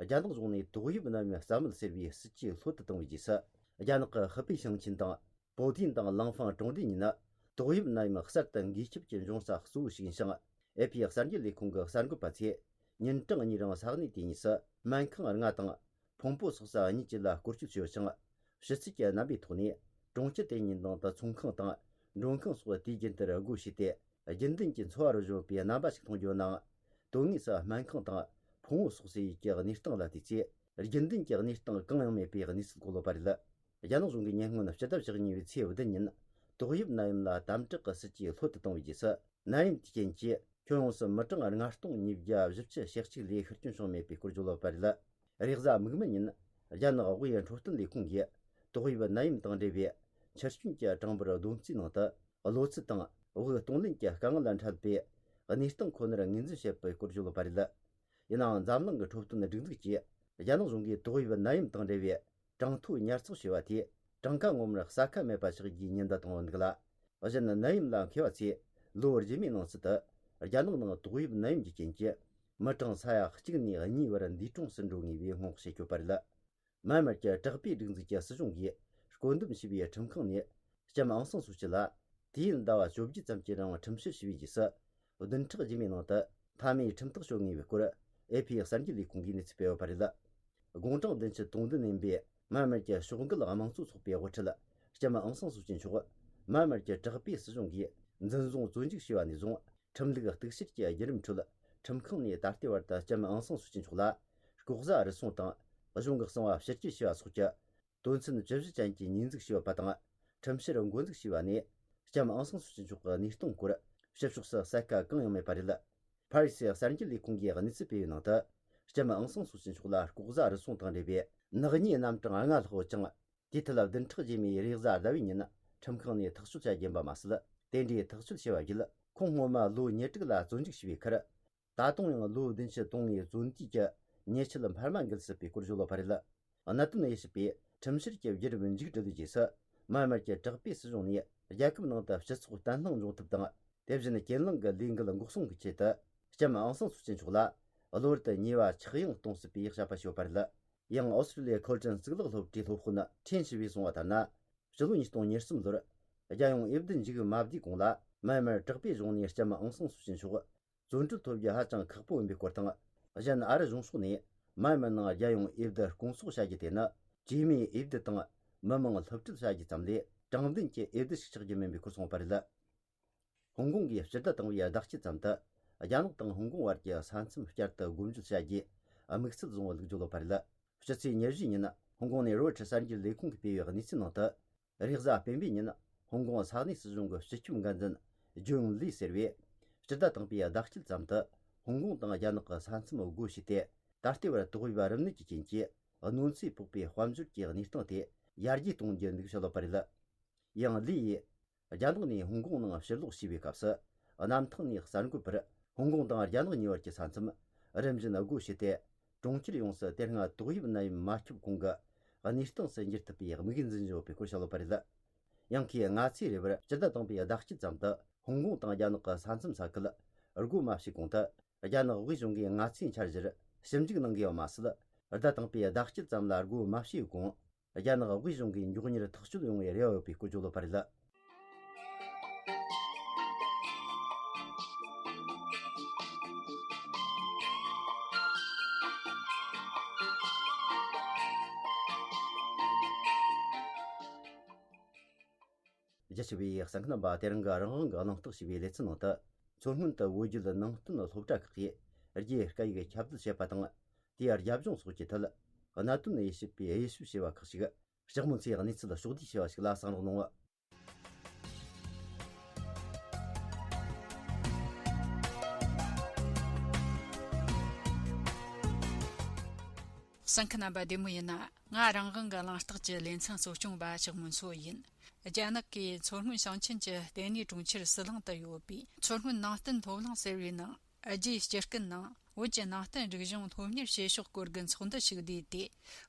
རྒྱ་ནག་གཞུང་ནས་ཏོག་དབྱིབས་ནད་ཡམས་རྩ་མེད་ཟེར་བའི་སྲིད་ཇུས་ལྷོད་དུ་བཏང་བའི་རྗེས་སུ། རྒྱ་ནག་གི་ཧི་པེ་ཞིང་ཆེན་དང་། པོ་ཏིན་དང་ལང་ཧྥང་གྲོང་སྡེ་གཉིས་ནི་ཏོག་དབྱིབས་ནད་ཡམས་གསར་དུ་འགོས་ཁྱབ་ཀྱི་འབྱུང་ས་གཙོ་བོ་ཞིག་ཡིན་ཞིང་། ཨེ་ཕི་གསར་འགྱུར་ལས་ཁུངས་ཀྱི་གསར་འགོད་པ་ཚོས་ཉིན་གྲངས་གཉིས་རིང་ས་གནས་དེ་གཉིས་སུ་སྨན་ཁང་ལྔ་དང་། ཕུང་པོ་བསགས་ས་གཉིས་བཅས་ལ་སྐོར་སྐྱོད་བྱས་ཡོད་ཅིང་། ཕྱི་ཚུལ་གྱི་རྣམ་པའི་ཐོག་ནས་གྲོང་ཁྱེར་དེ་གཉིས་ནང་དུ་ཚོང་ཁང་དང་། མགྲོན་ཁང་སོགས་དུས་རྒྱུན་ལྟར་སྒོ་ཕྱེ་སྟེ། རྒྱུན་ལྡན་གྱི་འཚོ་བ་རོལ་བཞིན་པའི་རྣམ་པ་ཞིག་མཐོང་རྒྱུ་ནའང་། དོན་དངོས་སུ་སྨན་ཁང་དང་ཕུང་བོ་བསགས་སའི་ཡུལ་གྱི་གནས་སྟངས་ལ་བལྟས་ཚེ། རྒྱུན་ལྡན་གྱི་གནས་སྟངས་གང་ཡང་མེད་པའི་གནས་ཚུལ་གོ་ལོག་པ་རེད། རྒྱ་ནག་གཞུང་གིས་ཉེ་སྔོན་སྤྱི་ཟླ་བཅུ་གཉིས་པའི་ཚེས་བདུན་ཉིན། ཏོག་དབྱིབས་ནད་ཡམས་ལ་དམ་དྲག་གི་སྲིད་ཇུས་ལྷོད་དུ་བཏང་བའི་རྗེས་སུ། ནད་ཡམས་དེའི་རྐྱེན་གྱིས་ཁྱོན་ཡོངས་སུ་མི་གྲངས་ལྔ་སྟོང་ཉིས་བརྒྱ་བཞི་བཅུ་ཞེ་གཅིག་ལས་ཤི་སྐྱོན་བྱུང་མེད་པའི་སྐོར་བརྗོད་ཡོད་པ་རེད། རེས་གཟའ་མིག་དམར་ཉིན། རྒྱ་ནག་དབུས་འཕྲོད་བསྟེན་ལས་ཁུངས་ཀྱིས་ཏོག་དབྱིབས་ནད་ཡམས་དང་འབྲེལ་བའི་འཆི་སྐྱོན་གྱི་གྲངས་འབོར་བསྡོམས་རྩིས་ནང་དུ། གློ་ཚད་དང་དབུགས་གཏོང་ལེན་གྱི་དཀའ་ངལ་ལ་འཕྲད་པའི་གནས་སྟངས་ཁོ་ནར་ངོས་འཛིན་བྱེད་པའི་སྐོར་བརྗོད་ཡོད་པ་རེད། ཡིན་ནའང་། འཛམ་གླིང་གི་འཕྲོད་བསྟེན་སྒྲིག་འཛུགས་ཀྱིས་རྒྱ་ནག་གཞུང་གིས་ཏོག་དབྱིབས་ནད་ཡམས་དང་འབྲེལ་བའི་གྲངས་ཐོ་ཉར་ཚགས་བྱས་པ་དེས་གྲངས་ཀ་ངོ་མར་གསལ་ཁ་མེད་པ་ཆགས་རྒྱུའི་ཉེན་བརྡ་བཏང་ཡོད་འདུག་ལ། གཞན། ནད་ཡམས་ལ་མཁས་པ་ཚོས་ལོ་རྗེས་མའི་ནང་ཚུད་དུ་རྒྱ་ནག་ནང་ཏོག་དབྱིབས་ནད་ཡམས་ཀྱི་རྐྱེན་གྱིས་མི་གྲངས་ས་ཡ་གཅིག་ནས་གཉིས་བར་འདས་གྲོངས་སུ་འགྲོ་ངེས་པའི་སྔོན་དཔག་བྱེད་ཀྱི་ཡོད་པ་རེད། མཱན་མར་གྱི་དྲག་པོའི་སྒྲིག་འཛུགས་ཀྱི་སྲིད་གཞུང་གིས་བསྐོ་འདོམས་བྱས་པའི་ཁྲིམས་ཁང་ནས་ལྕམ་ཨང་སང་སུའུ་ཅི་ལ། དུས་ཡུན་ཟླ་བ་བཅོ་བརྒྱད་ཙམ་གྱི་རིང་ཁྲིམས་བཤེར་བྱས་པའི་རྗེས་སུ། བདུན་ཕྲག་རྗེས་མའི་ནང་དུ་མཐའ་མའི་ཁྲིམས་ཐག་གཅོད་ངེས་པའི་སྐོར་ཨེ་ཕི་གསར་འགྱུར་ལས་ཁུངས་ཀྱིས་གནས་ཚུལ་སྤེལ་ཡོད་པ་རེད། དགུང་གྲངས་བདུན་ཅུ་དོན་བདུན་ཡིན་པའི་མཱན་མར་གྱི་ཕྱོགས་འགལ་དམངས་གཙོ་ཚོགས་པའི་དབུ་ཁྲིད་ལྕམ་ཨང་སང་སུའུ་ཅི་མཆོག་མཱན་མར་གྱི་དྲག་པོའི་སྲིད་གཞུང་གིས་འཛིན་བཟུང་བཙོན་འཇུག་བྱས་པ་ནས་བཟུང་། ཁྲིམས་ལུགས་གཏུག་བཤེར་གྱི་བརྒྱུད་རིམ་ཁྲོད་ཁྲིམས་ཁང་ནས་ད་ལྟའི་བར་དུ་ལྕམ་ཨང་སང་སུའུ་ཅི་མཆོག་ལ་ལྐོག་ཟ་རུལ་སུངས་དང་གཞུང་གི་གསང་བ་ཕྱིར་སྐྱེལ་བྱས་པ་སོགས་ཀྱི་དོན་ཚན་བཅུ་བཞི་ཅན་གྱི་ཉེས་འཛུགས་བྱས་ཡོད་པ་དང་། ཁྲིམས་བཤེར་འགོ་འཛུགས་བྱས་པ་ནས་ལྕམ་ཨང་སང་སུའུ་ཅི་མཆོག་གི་གནས་སྟངས་སྐོར་ཕྱི་ཕྱོགས་སུ་གསལ་ཁ་གང་ཡང་མེད་པ་རེད། ཕ་རི་སི་གསར་འགྱུར་ལས་ཁུངས་ཀྱིས་གནས་ཚུལ་སྤེལ་བའི་ནང་དུ། ལྕམ་ཨང་སང་སུའུ་ཅི་མཆོག་ལ་ལྐོག་ཟ་རུལ་སུངས་དང་འབྲེལ་བའི་ནག་ཉེས་རྣམ་གྲངས་ལྔ་ལྷག་ཡོད་ཅིང་། དེའི་ཐད་བདུན་ཕྲག་རྗེས་མའི་རེས་གཟའ་ཟླ་བའི་ཉིན་ཁྲིམས་ཁང་ནས་ཐག་གཅོད་བྱ་རྒྱུ་ཡིན་པ་མ་ཟད། དེ་འདྲའི་ཐག་གཅོད་བྱས་པ་བརྒྱུད་ཁོང་སྔོན་མ་ལོ་ཉེར་དྲུག་ལ་བཙོན་འཇུག་བྱས་པའི་ཁར། ད་དུང་ཡང་ལོ་བདུན་ཅུ་དོན་ལྔའི་བཙོན་དུས་ཀྱི་ཉེས་ཆད་འཕར་མ་འགུལ་སྲིད་པའི་སྐོར་བརྗོད་ཡོད་པ་རེད། གནད་དོན་དབྱེ་ཞིབ་པས་ཁྲིམས་བཤེར་གྱི་བརྒྱུད་རིམ་མཇུག་བསྒྲིལ་བའི་རྗེས་སུ། མཱན་མར་གྱི་དྲག་པོའི་སྲིད་གཞུང་ནས་རྒྱལ་ཁབ་ནང་དུ་སྤྱི་ཚོགས་བརྟན་ལྷིང་འབྱུང་ཐབས་དང་། དེ་བཞིན་གྱེན་ལངས་ཀྱི་ལས་འགུལ་འགོག་སྲུང་གི་ཆེད་དུ། ལྕམ་ཨང་སང་སུའུ་ཅི་མཆོག་ལ་གློ་བུར་དུ་ཉེས་པ་ཆག་ཡང་གཏོང་སྲིད་པའི་དཔྱད་པ་བྱས་ཡོད་པ་རེད། ཡང་། ཨོ་སི་ཀྲི་ལི་ཡའི་མཁོ་མགྲོན་གཙུག་ལག་སློབ་གྲྭའི་སློབ་དཔོན་ཁྲེན་ཞི་བས་གསུངས་པ་ལྟར་ན། ཕྱི་ལོ་ཉིས་སྟོང་ཉེར་གསུམ་ལོར། རྒྱལ་ཡོངས་འོས་བསྡུ་མཇུག་མ་བསྡུས་གོང་ལ། མཱན་མར་དྲག་པོའི་གཞུང་ནས་ལྕམ་ཨང་སང་སུའུ་ཅི་མཆོག་བཙོན་གྲོལ་ཐོབ་རྒྱུ་ཧ་ཅང་ཁག་པོ་ཡིན་པའི་སྐོར་དང་། གཞན། ཨ་རི་གཞུང་ཕྱོགས་ནས་མཱན་མར་ནང་རྒྱལ་ཡོངས་འོས་བསྡུ་སྐོང་ཚོགས་བྱ་རྒྱུ་དེ་ནི། གྲོས་མོལ་འོས་བསྡུ་དང་མི་མང་སློབ་ཁྲིད་བྱ་རྒྱུ་ཙམ་ལས། དྲང་བདེན་གྱི་འོས་བསྡུ་ཞིག་ཆགས་རྒྱུ་མིན་པའི་སྐོར་གསུངས་པ་རེད། ཧོང་ཀོང་གིས་སྤྱི་ཟླ་དང་པོའི་ཟླ་དཀྱིལ་ཙམ་དུ། རྒྱ་ནག་དང་ཧོང་ཀོང་བར་གྱི་ས་མཚམས་བསྐྱར་དུ་སྒོ་འབྱེད་བྱ་རྒྱུའི་དམིགས་ཚད་བཟུང་བའི་ལུགས་བརྗོད་ཡོད་པ་རེད། ཕྱི་ཚེས་ཉེར་བཞི་ཉིན། ཧོང་ཀོང་ནས་རོའི་ཊར་གསར་འགྱུར་ལས་ཁུངས་ཀྱིས་སྤེལ་བའི་གནས་ཚུལ་ནང་དུ། རེས་གཟའ་སྤེན་པའི་ཉིན། ཧོང་ཀོང་ས་གནས་སྲིད་གཞུང་གི་སྤྱི་ཁྱབ་འགན་འཛིན་ཇོན་ལི་ཟེར་བས། སྤྱི་ཟླ་དང་པོའི་ཟླ་དཀྱིལ་ཙམ་དུ་ཧོང་ཀོང་དང་རྒྱ་ནག་གི་ས་མཚམས་སྒོ་ཕྱེས་ཏེ། ད་ལྟའི་བར་ཏོག་དབྱིབས་རིམས་ནད་ཀྱི་རྐྱེན་གྱིས་གནོད་འཚེ་ཕོག་པའི་དཔལ་འབྱོར་གྱི་གནས་སྟངས་དེ་ཡར་རྒྱས་གཏོང་རྒྱུ་འདུག་བཤད་ཡོད་པ་རེད། ཡང་། ལི་ཡིས། རྒྱ་ནག་ནས་ཧོང་ཀོང་ནང་ཕྱིར་ལོག་བྱས་པའི་སྐབས་སུ། གནམ་ཐང་ནས་གསར་འགོད་པར་ཧོང་ཀོང་དང་རྒྱ་ནག་གཉིས་བར་གྱི་ས་མཚམས་རིམ་བཞིན་སྒོ་ཕྱེ་སྟེ། གྲོང་ཁྱེར་ཡོངས་སུ་དེ་སྔ་ཏོག་དབྱིབས་ནད་ཡམས་མ་ཁྱབ་གོང་གི་གནས་སྟངས་སུ་འགྱུར་ཐུབ་པའི་དམིགས་ཡུལ་འཛིན་བཞིན་ཡོད་པའི་སྐོར་བཤད་ཡོད་པ་རེད། ཡང་། ཁོས་སྔ་ཚེས་རེ་བར་སྤྱི་ཟླ་དང་པོའི་ཟླ་དཀྱིལ་ཙམ་དུ་ཧོང་ཀོང་དང་རྒྱ་ནག་གི་ས་མཚམས་ས་ཁུལ་སྒོ་མ་ཕྱེ་གོང་དུ། རྒྱ་ནག་དབུས་གཞུང་གིས་སྔ་ཚེས་འཆར་གཞིར་ཞིབ་འཇུག་གནང་གི་ཡོད་མ་ཟད། ཟླ་དང་པོའི་ཟླ་དཀྱིལ་ཙམ་ལ་སྒོ་མ་ཕྱེ་གོང་། རྒྱ་ནག་དབུས་གཞུང་གིས་མགྱོགས་མྱུར་ཐག་གཅོད་ཡོང་བའི་རེ་བ་ཡོད་པའི་སྐོར་བརྗོད་ཡོད་པ་རེད། རྒྱ་ཆེ་བའི་གསན་མཁན་རྣམ་པ། དེ་རིང་གི་རང་དབང་གི་གླེང་སྟེགས་ཞེས་པའི་ལེ་ཚན་ནང་དུ། མཚོ་སྔོན་དུ་བོད་བརྒྱུད་ནང་བསྟན་སློབ་གྲྭ་ཁག་གིས་ རྒྱའི་སྐད་ཡིག་ཁྱབ་གདལ་བྱེད་པ་དང་། དེའི་རྒྱབ་ལྗོངས་སོགས་ཀྱི་ཐད། གནད་དོན་དབྱེ་ཞིབ་པས་དབྱེ་ཞིབ་བྱས་པ་ཁག་ཅིག་ལྕགས་མོ་མཚོའི་གནས་ཚུལ་ཕྱོགས་བསྡུས་བྱས་པ་ཞིག་ལ་གསན་རོགས་གནང་། གསན་མཁན་རྣམ་པ་བདེ་མོ་ཡིན་ན། ང་རང་དབང་གི་གླེང་སྟེགས་ཀྱི་ལེ་ཚན་གཙོ་སྐྱོང་པ་ལྕགས་མོ་མཚོ་ཡིན། རྒྱ་ནག་གིས་མཚོ་སྔོན་ཞིང་ཆེན་གྱི་ལྟེ་གནས་གྲོང་ཁྱེར་ཟི་ལིང་དུ་ཡོད་པའི་མཚོ་སྔོན་ནང་བསྟན་སློབ་གླིང་ཟེར་བའི་ནང་། རྒྱའི་སྤྱི་སྐད་ནང་བོད་ཀྱི་ནང་བསྟན་རིག་གཞུང་སློབ་གཉེར་བྱེད་ཕྱོགས་སྐོར་གྱི་ཚོགས་འདུ་ཞིག་བསྡུས་ཏེ།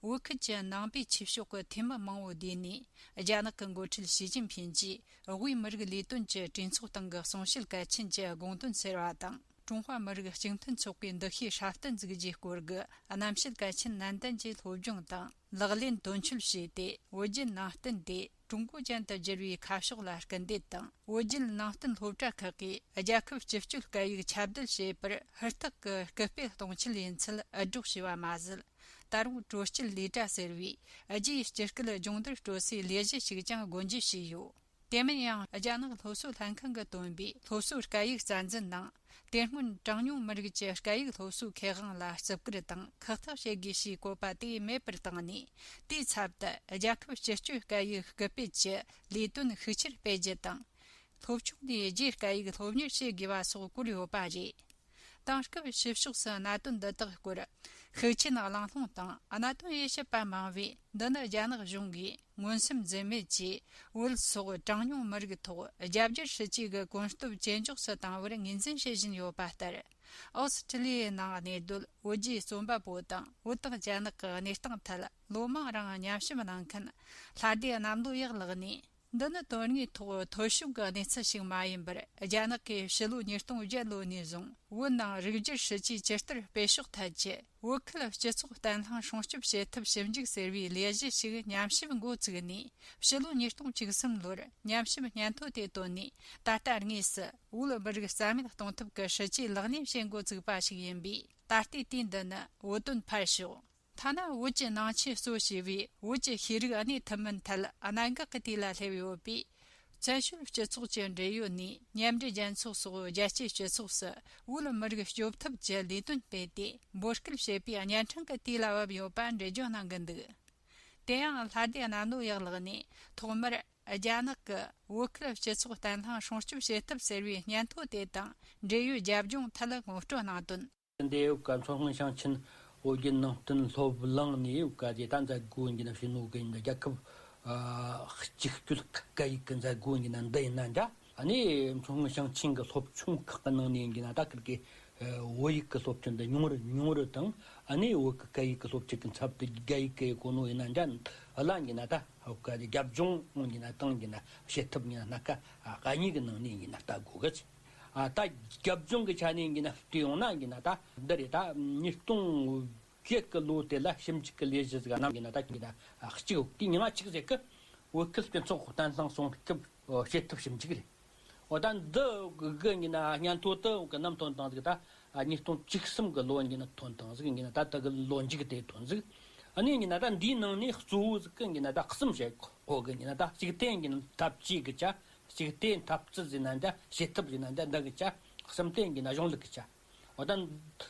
བོད་ཁུལ་གྱི་ནང་པའི་ཆོས་ཕྱོགས་ཀྱི་འཐུས་མི་མང་བོ་བསྡུས་ནས། རྒྱ་ནག་གི་འགོ་ཁྲིད་ཞི་ཅིན་ཕིན་གྱིས་དབུས་མི་རིགས་ལས་དོན་གྱི་གྲོས་ཚོགས་སྟེང་གི་གསུང་བཤད་གལ་ཆེན་གྱི་དགོངས་དོན་ཟེར་བ་དང་། ཀྲུང་ཧྭ་མི་རིགས་གཅིག་མཐུན་ཚོགས་པའི་འདུ་ཤེས་སྲ་བརྟན་འཛུགས་རྒྱུའི་སྐོར་གྱི་རྣམ་བཤད་གལ་ཆེན་ནན་ཏན་གྱིས་སློབ་སྦྱོང་དང་ལག་ལེན་དོན་འཁྱོལ་བྱས་ཏེ། བོད་བརྒྱུད་ནང་བསྟན་དེ་ཀྲུང་གོ་ཅན་དུ་བསྒྱུར་བའི་ཁ་ཕྱོགས་ལ་སྐུལ་འདེད་དང་། བོད་བརྒྱུད་ནང་བསྟན་སློབ་གྲྭ་ཁག་གིས་རྒྱལ་ཁབ་སྤྱི་སྤྱོད་སྐད་ཡིག་ཁྱབ་གདལ་བྱེད་པར་ཧུར་ཐག་གིས་སྐུལ་སྤེལ་གཏོང་ཆེད་ཡིན་ཚུལ་འུད་སྒྲོག་བྱས་པ་མ་ཟད། ད་རུང་དྲོ་སྐྱིད་ལས་གྲྭ་ཟེར་བའི་རྒྱའི་སྤྱི་སྐད་སྦྱོང་བརྡར་སྤྲོད་སའི་ལས་གཞི་ཞིག་ཀྱང་སྒོ་འབྱེད་བྱས་ཡོད། དེ་མིན་ཡང་རྒྱ་ནག་སློབ་གསོ་ལྷན་ཁང་གིས་བཏོན་པའི་སློབ་གསོའི་སྐད་ཡིག་རྩ་འཛིན་ནང་། དེ་སྔོན་གྲངས་ཉུང་མི་རིགས་ཀྱི་སྐད་ཡིག་སློབ་གསོའི་ཁེ་དབང་ལ་བརྩི་བཀུར་དང་ཁག་ཐེག་བྱེད་དགོས་ཞེས་བཀོད་པ་དེ་མེད་པར་བཏང་ནས། དེའི་ཚབ་ཏུ་རྒྱལ་ཁབ་སྤྱི་སྤྱོད་སྐད་ཡིག་སྐུལ་སྤེལ་གྱི་ལས་དོན་ཤུགས་ཆེར་སྤེལ་རྒྱུ་དང་། སློབ་ཆུང་ནས་རྒྱའི་སྐད་ཡིག་སློབ་གཉེར་བྱེད་དགོས་པ་སོགས་བཀོད་ཡོད་པ་རེད། དེང་སྐབས་ཕྱི་ཕྱོགས་སུ་གནད་དོན་འདི་དག་སྐོར་ཤུགས་ཆེན་གླེང་སློང་དང་། གནད་དོན་དབྱེ་ཞིབ་པ་མང་བས། འདི་ནི་རྒྱ་ནག་གཞུང་གིས་མངོན་སུམ་འཛེམ་མེད་ཀྱིས་བོད་སོགས་གྲངས་ཉུང་མི་རིགས་ཐོག་རྒྱ་སྒྱུར་སྲིད་ཇུས་ཀྱི་གོམ་སྟབས་ཇེ་མགྱོགས་སུ་བཏང་བར་ངོས་འཛིན་བྱེད་བཞིན་ཡོད་པ་ལྟར། ཨོ་སི་ཁྲི་ལི་ཡའི་ནང་གནས་སྡོད་བོད་བརྒྱུད་རྩོམ་པ་པོ་དང་། བོད་དང་རྒྱ་ནག་གི་གནས་སྟངས་ཐད་ལོ་མང་རིང་ཉམས་ཞིབ་གནང་མཁན་ལྷ་སྡེ་གནམ་ལོ་ཡག་ལགས་ནས། འདི་ནི་དོན་དངོས་ཐོག་འཐོར་བྱུང་གི་གནས་ཚུལ་ཞིག་མ་ཡིན་པར། རྒྱ་ནག་གིས་ཕྱི་ལོ་ཉིས་སྟོང་བརྒྱད་ལོ་ནས་བཟུང་བོད་ནང་རིགས་སྒྱུར་སྲིད་ཇུས་ཇི་ལྟར་སྤེལ་ཕྱོགས་ཐད་ཀྱི་བོད་ཁུལ་སྤྱི་ཚོགས་བརྟན་ལྷིང་སྲུང་སྐྱོབ་བྱེད་ཐབས་ཞིབ་འཇུག་ཟེར་བའི་ལས་གཞི་ཞིག་ཉམས་ཞིབ་འགོ་བཙུགས་ནས། ཕྱི་ལོ་ཉིས་སྟོང་བཅུ་གསུམ་ལོར་ཉམས་ཞིབ་སྙན་ཐོ་དེ་བཏོན་ནས། ད་ལྟ་དངོས་སུ་བོད་མི་རིགས་རྩ་མེད་གཏོང་ཐབས་ཀྱི་སྲིད་ཇུས་ལག་ལེན་བྱེད་འགོ་བཙུགས་པ་ཞིག་ཡིན་པས། ད་ལྟའི་དུས་འདི་ནི་བོད་དོན་ཕར་ཞོག་ཐ་ན་བོད་ཀྱི་ནང་ཆོས་གཙོ་བྱས་པའི་བོད་ཀྱི་ཤེས་རིག་གནས་ཐུན་མིན་ཐད་གནད་འགག་གི་དུས་ལ་སླེབས་ཡོད་པས། བཙན་བྱོལ་སྤྱི་ཚོགས་ཀྱི་འབྲེལ་ཡོད་ནས་མཉམ་འབྲེལ་རྒྱལ་ཚོགས་སོགས་རྒྱལ་སྤྱིའི་སྤྱི་ཚོགས་སུ་བོད་མི་རིགས་སྐྱོབ་ཐབས་ཀྱི་ལས་དོན་སྤེལ་ཏེ། འབོད་སྐུལ་བྱེད་པའི་གཉན་འཕྲང་གི་དུས་ལ་བབ་ཡོད་པ་འགྲེལ་བརྗོད་གནང་གི་འདུག་དེ་ཡང་ལྷ་སྡེ་གནམ་ལོ་ཡག་ལགས་ནས་ཐོག་མར་རྒྱ་ནག་གི་བོད་ཁུལ་སྤྱི་ཚོགས་བརྟན་ལྷིང་སྲུང་སྐྱོབ་བྱེད་ཐབས་ཟེར་བའི་སྙན་ཐོ་དེ་དང་འབྲེལ་ཡོད་རྒྱབ་ལྗོངས་ཐད་ངོ་སྤྲོད་གནང་དོན། འདི་ཡོད་ཀ་མཚོ་སྔོན་ཞིང་ཆེན་བོད་བརྒྱུད་ནང་བསྟན་སློབ་གླིང་ནས་ཡོད་ཀ་དེ་ད་མཛད་སྒོ་ཡིན་གྱི་ན་ཕྱི་ནོ་གི་ཡིན་གྱི་རྒྱལ་ཁབ་ཨ་གཅིག་སྤྱོད་སྐད་ཡིག་གི་མཛད་སྒོ་ཡིན་གྱི་ན་འདི་ཡིན་ན་འདྲ། ཨ་ནི་མཚོ་སྔོན་ཞིང་ཆེན་གྱི་སློབ་ཆུང་ཁག་གི་ནང་ནས་ཡིན་གྱི་ན་ད་ཁིར་གི་བོད་ཡིག་གི་སློབ་ཆེན་འདི་ཉུང་རུ་ཉུང་རུ་དང་། ཨ་ནི་བོད་ཀྱི་སྐད་ཡིག་གི་སློབ་ཆེན་གྱི་ཚབ་ཏུ་རྒྱ་ཡིག་གི་གོ་ནོ་ཡིན་ན་འདྲ། ཨ་ལ་ཡིན་གྱི་ན་ད་བོད་ཀྱི་རྒྱབ་ལྗོངས་ཡིན་གྱི་ན་དང་ཡིན་གྱི་ན་བྱེད་ཐབས་ཡིན་ན་སྣ་ཁ་གཉིས་ཀྱི་ནང་ནས་ཡིན་གྱི་ན་ལྟ་དགོས་གི། ཨ་ད་རྒྱབ་ལྗོངས་ཀྱི་ཆ་ནས་ཡིན་ན་བལྟས་ཡོང་ན་ཡིན་ན་ད་འདི་རེད། ད་ཉིས་སྟོང་བརྒྱད་ཀྱི་ལོ་དེ་ལ་ཞིབ་འཇུག་གི་ལས་གཞི་ཟིག་གནང་ཡིན་ན་ད་ཡིན་ན་གཅིག་དེ་མྱིང་ང་གཅིག་ཟེར་གི། བོད་ཁུལ་སྤྱི་ཚོགས་བརྟན་ལྷིང་སྲུང་སྐྱོབ་བྱེད་ཐབས་ཞིབ་འཇུག་རེད། འོ་ད་འདི་གི་ཡིན་ན་སྙན་ཐོ་དུ་གི་ནམ་ཐོན་དང་ཟིག་ད་ཉིས་སྟོང་བཅུ་གསུམ་གི་ལོ་ཡིན་ན་ཐོན་དང་ཟིག་ཡིན་ན་ད་ད་གི་ལོ་མཇུག་དེ་ཐོན་ཟིག་ཨ་ནི་ཡིན་ན་ད་འདིའི་ནང་ནས་གཙོ་བོ་ཟིག་གི་ཡིན་ན་ད་གསུམ་བཤད་གོ་གི་ཡིན་ན་ད་གཅིག་དེ་ཡིན་ན་འཐབ་ཇུས་གི་ཆ། གཅིག་དེ་འཐབ་རྩོད་ཟེར་ན་འདྲ། བྱེད་ཐབས་ཟེར་ན་འདྲ། འདི་གི་ཆ། གསུམ་དེ་ཡིན་ན་གཞུང་ལུགས་གི་ཆ། འོ་ད་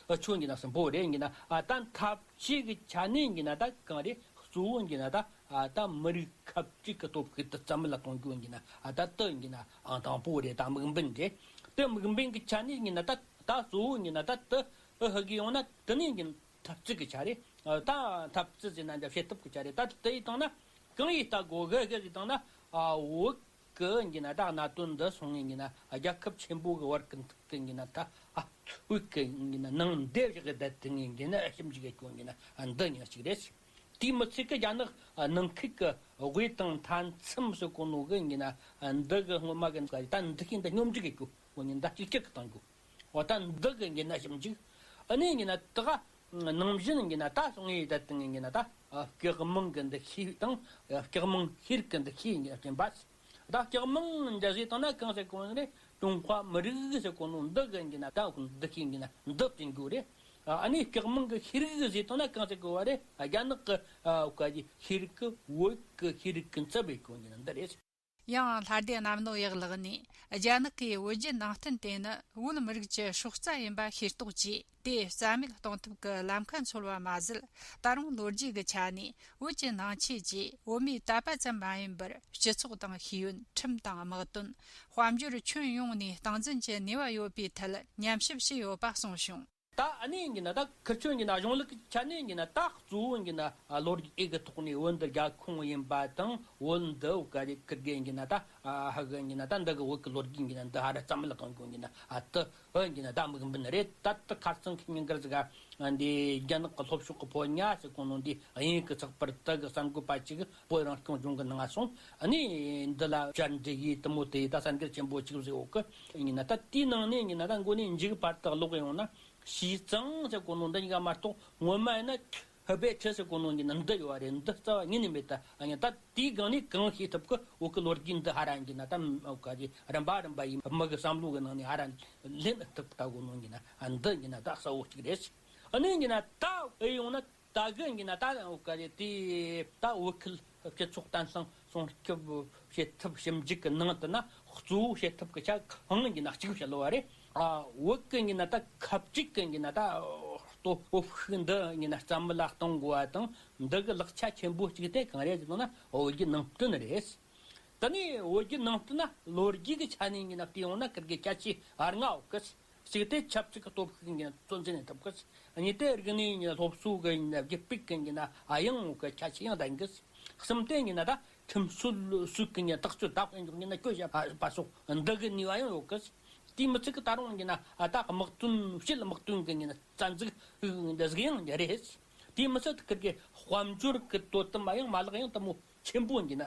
འུ་ཆོ་ཡིན་ན་གསུམ་པོ་རེད་ཡིན་ན། ཨ་ད་འཐབ་ཇུས་གི་ཆ་ནས་ཡིན་ན་ད་གང་རེད། གཙོ་བོ་ཡིན་ན་ད་ཨ་ད་མི་རིགས་ཁ་གཅིག་གི་སྟོབས་ཤུགས་དེ་རྩ་མེད་ལ་གཏོང་རྒྱུ་ཡིན་ན། ཨ་ད་དེ་ཡིན་ན་ཨང་དང་པོ་རེད། ད་དམིགས་འབེན་རེད། དེ་དམིགས་འབེན་གི་ཆ་ནས་ཡིན་ན་ད་ད་གཙོ་བོ་ཡིན་ན་ད་དེ་ཨ་ཧ་གི་ཡོང་ན་དེ་ནས་ཡིན་འཐབ་རྩོད་གི་ཆ་རེད། ཨ་ད་འཐབ་རྩོད་ཟེར་ན་འདྲ། བྱེད་ཐབས་གི་ཆ་རེད། ད་དེ་ཡིན་བཏང་ན་གང་ཡིན་ལྟ་དགོས་གི་གི་ཟེར་བཏང་ན། ཨ་བོད་གི་ཡིན་ན་ད་གནད་དོན་འདི་སོང་ངེ་ཡིན་ན་རྒྱལ་ཁབ་ཆེན་པོ་གི་བར་གི་འདི་གི་ཡིན་ན་ད་ཨ་བོད་གི་ཡིན་ན་ནང་འདེབས་བཞག་གི་བསྡད་དེ་ངེ་ཡིན་ན་ཞིབ་འཇུག་གི་སྐྱོན་ཡིན་ན་འདི་ཉག་གཅིག་རེད། དེའི་མི་ཚད་གི་རྒྱ་ནག་ནང་ཁུལ་གི་དབུས་དང་མཐའ་མཚམས་སུ་གོ་ནོ་གི་ཡིན་ན་འདི་གི་སྔོན་མ་གི་ད་འདི་གི་འདི་སྙོམས་སྒྲིག་གི་སྐྱོན་ཡིན་ན་ད་གཅིག་གཅིག་གི་བཏང་རྒྱུ། འོ་ད་འདི་གི་ཡིན་ན་ཞིབ་འཇུག་ཨ་ནི་ཡིན་ན་ད་ག་ནང་བཞིན་ཡིན་ན་ད་སོང་ངེ་ད་དེ་ཡིན་ན་ད་སྐྱག་མང་གི་འདུ་ཤེས་དང་སྐྱག་མང་ཤེས་རིག་གི་འདུ་ཤེས་ཡིན་ན་བསྟན་པ། ད་སྐྱག་མང་འདྲ་ཟེར་བཏང་ན་གང་ཟེར་གོ་ནི་རེད། ཀྲུང་ཧྭ་མི་རིགས་ཟེར་གོ་ནོ་འདི་གི་ཡིན་ན་ད་འདུ་ཤེས་ཡིན་ན་འདི་བསྟན་རྒྱུ་རེད། ཨ་ནི་སྐྱག་མང་གི་ཤེས་རིག་ཟེར་བཏང་ན་གང་ཟེར་གོ་བ་རེད། རྒྱ་ནག་གི་ཨ་གི་ཤེས་རིག་གི་བོད་གི་ཤེས་རིག་གི་རྩ་བའི་གོ་ཡིན་ན་འདི་རེད། ཡང་ལྷ་སྡེ་གནམ་ལོ་ཡག་ལགས་ནས། རྒྱ་ནག་གིས་བོད་བརྒྱུད་ནང་བསྟན་དེ་ནི་བོད་མི་རིགས་ཀྱི་སྲོག་རྩ་ཡིན་པ་ཤེས་རྟོགས་ཀྱིས། དེ་རྩ་མེད་གཏོང་ཐབས་ཀྱི་ལམ་ཁ་འཚོལ་བ་མ་ཟད། ད་རུང་ལོ་རྒྱུས་ཀྱི་ཆ་ནས་བོད་ཀྱི་ནང་ཆོས་ཀྱིས་བོད་མིའི་དད་པ་ཙམ་མ་ཡིན་པར། སྤྱི་ཚོགས་དང་ཤེས་ཡོན། ཁྲིམས་དང་དམག་དོན། དཔལ་འབྱོར་ཁྱོན་ཡོངས་ནས་སྟངས་འཛིན་གྱི་ནུས་པ་ཡོད་པའི་ཐད་ཉམས་ཞིབ་བྱས་ཡོད་པ་གསུངས་བྱུང་། ད་ཨ་ནི་ཡིན་གྱི་ན། ད་ཁིར་ཆོ་ཡིན་གྱི་ན། གཞུང་ལུགས་ཀྱི་ཆ་ནས་ཡིན་གྱི་ན། ད་གཙོ་བོ་ཡིན་གྱི་ན་ལོ་རྒྱུས་ཀྱི་ཐོག་ནས་བོད་འདི་རྒྱལ་ཁོངས་ཡིན་པ་དང་། བོད་འདི་བོད་ག་རེ་ཁིར་གི་ཡིན་གྱི་ན། ད་ཧ་གི་ཡིན་གྱི་ན། ད་འདི་གི་བོད་ཀྱི་ལོ་རྒྱུས་ཡིན་གྱི་ན། འདི་ཧ་ར་རྩ་མེད་ལ་གཏོང་རྒྱུ་ཡིན་གྱི་ན། ཨ་དེ་བོད་ཡིན་གྱི་ན་ད་དམིགས་འབེན་རེད། ད་དེ་ཁ་སང་གི་ཉིན་དཀར་ཟིག་ག་འདི་རྒྱ་ནག་གི་ལྷོ་ཕྱོགས་ཀྱི་ཕོ་ཉ་ཟེར་གོ་ནོ་འདི་དབྱིན་ཡུལ་གྱི་ཚགས་པར་དེ་གི་གསར་འགོད་པ་གཅིག་བོད་རང་སྐྱོང་ལྗོངས་གི་ནང་ང་སོང་། ཨ་ནི་འདི་ལ་བཅར་འདྲི་ཡིས་དེ་མོ་དེ་ད་གསར་འགྱུར་ཆེན་པོ་གཅིག་བཟོས་ཡོད་གི་ཡིན་གྱི་ན། ད་དེའི་ནང་ནས་ཡིན་གྱི་ན། ད་མགོ་ནས་མཇུག་བར་དུ་ཀློག་ཡོང་ན། ཞི་ཙང་ཟེར་གོ་ནོ་འདི་གཉིས་ཀ་མ་གཏོགས། ངོ་མ་ཡིན་ན་ཧི་བེ་ཁྲི་ཟེར་གོ་ནོ་ཡིན་གྱི་ན་འདི་ཡོད་རེད། འདི་རྩ་བ་ཉིད་ནས་མེད། ད་ཨ་ནི་ད་དེའི་སྒང་ནས་གང་ཤེས་ཐུབ་གི། བོད་གི་ལོ་རྒྱུས་འདི་ཧ་ར་ཡིན་གྱི་ན། ད་ག་རེ་རིམ་པ་རིམ་པ་ཡིན། མི་གི་བསམ་བློ་གི་ནང་ནས་ཧ་ར་ལེན་ཐུབ་ལྟ་གོ་ནོ་ཡིན་གྱི་ན། ཨ་འདི་ཡིན་གྱི་ན་ད་གསལ་བོ་གཅིག་རེད། ཨ་ནི་ཡིན་གྱི་ན་ད་ཨེ་ཡོང་ན། ད་གི་ཡིན་གྱི་ན། ད་བོད་ག་རེ་དེ་ད་བོད་ཁུལ་སྤྱི་ཚོགས་བརྟན་ལྷིང་སྲུང་སྐྱོབ་བྱེད་ཐབས་ཞིབ་འཇུག་གི་ནང་དུ་ན། གཙོ་བོ་བྱེད་ཐབས་ཀྱི་ཆ་གང་ཡིན་གྱི་ན་གཅིག་བཤད་ལོ་བ་རེད། ཨ་བོད་གི་ཡིན་གྱི་ན་ད་ཁ་ཅིག་གི་ཡིན་གྱི་ན། ད་སྟོབས་ཤུགས་འདི་ཡིན་གྱི་ན་རྩ་མེད་ལ་གཏོང་དགོས་པ་དང་། འདི་གི་ལེགས་ཆ་ཆེན་པོ་གཅིག་དེ་གང་རེད་ཟེར་ན། བོད་བརྒྱུད་ནང་བསྟན་རེད། ད་ནི་བོད་བརྒྱུད་ནང་བསྟན་ན་ལོ་རྒྱུས་ཀྱི་ཆ་ནས་ཡིན་གྱི་ན་བལྟས་ཡོང་ན། ཁིར་གི་ཁྱད་ཆོས་ལྔ་ཡོད་གི། གཅིག་དེ་ཆབ་སྲིད་ཀྱི་སྟོབས་ཤུགས་ཀྱི་ཚོད་འཛིན་ཐུབ་གི། གཉིས་དེ་རིག་གནས་ཀྱི་སློབ་གསོ་གི་རྒྱུད་སྤེལ་གྱི་ཡིན་གྱི་ན་ཨ་ཡང་གི་ཁྱད་ཆོས་ཡང་ལྡན་གི། གསུམ་དེ་ཡིན་གྱི་ན་ད་ཁྲིམས་སྲོལ་སྲོལ་གྱི་ཡིན་གྱི་ན་ཐག་གཅོད་ད་ཡིན་གྱི་ན་གྱོད་བཤད་པ་སོགས་འདི་གི་ནུས་པ་ཡང་ཡོད་གི། དེ་མི་ཚད་གི་ད་རུང་ཡིན་གྱི་ན་ཨ་ད་དམག་དོན། ཕྱིའི་དམག་དོན་གྱི་ཡིན་གྱི་ན་རྩ་འཛུགས་འདི་ཟིག་ཡང་རེད། དེ་མི་ཚད་ཁིར་གི་དཔལ་འབྱོར་གྱི་དོ་དམ་པ་ཡང་མ་ལག་ཡང་དེ་མོ་ཆེན་པོ་ཡིན་གྱི་ན་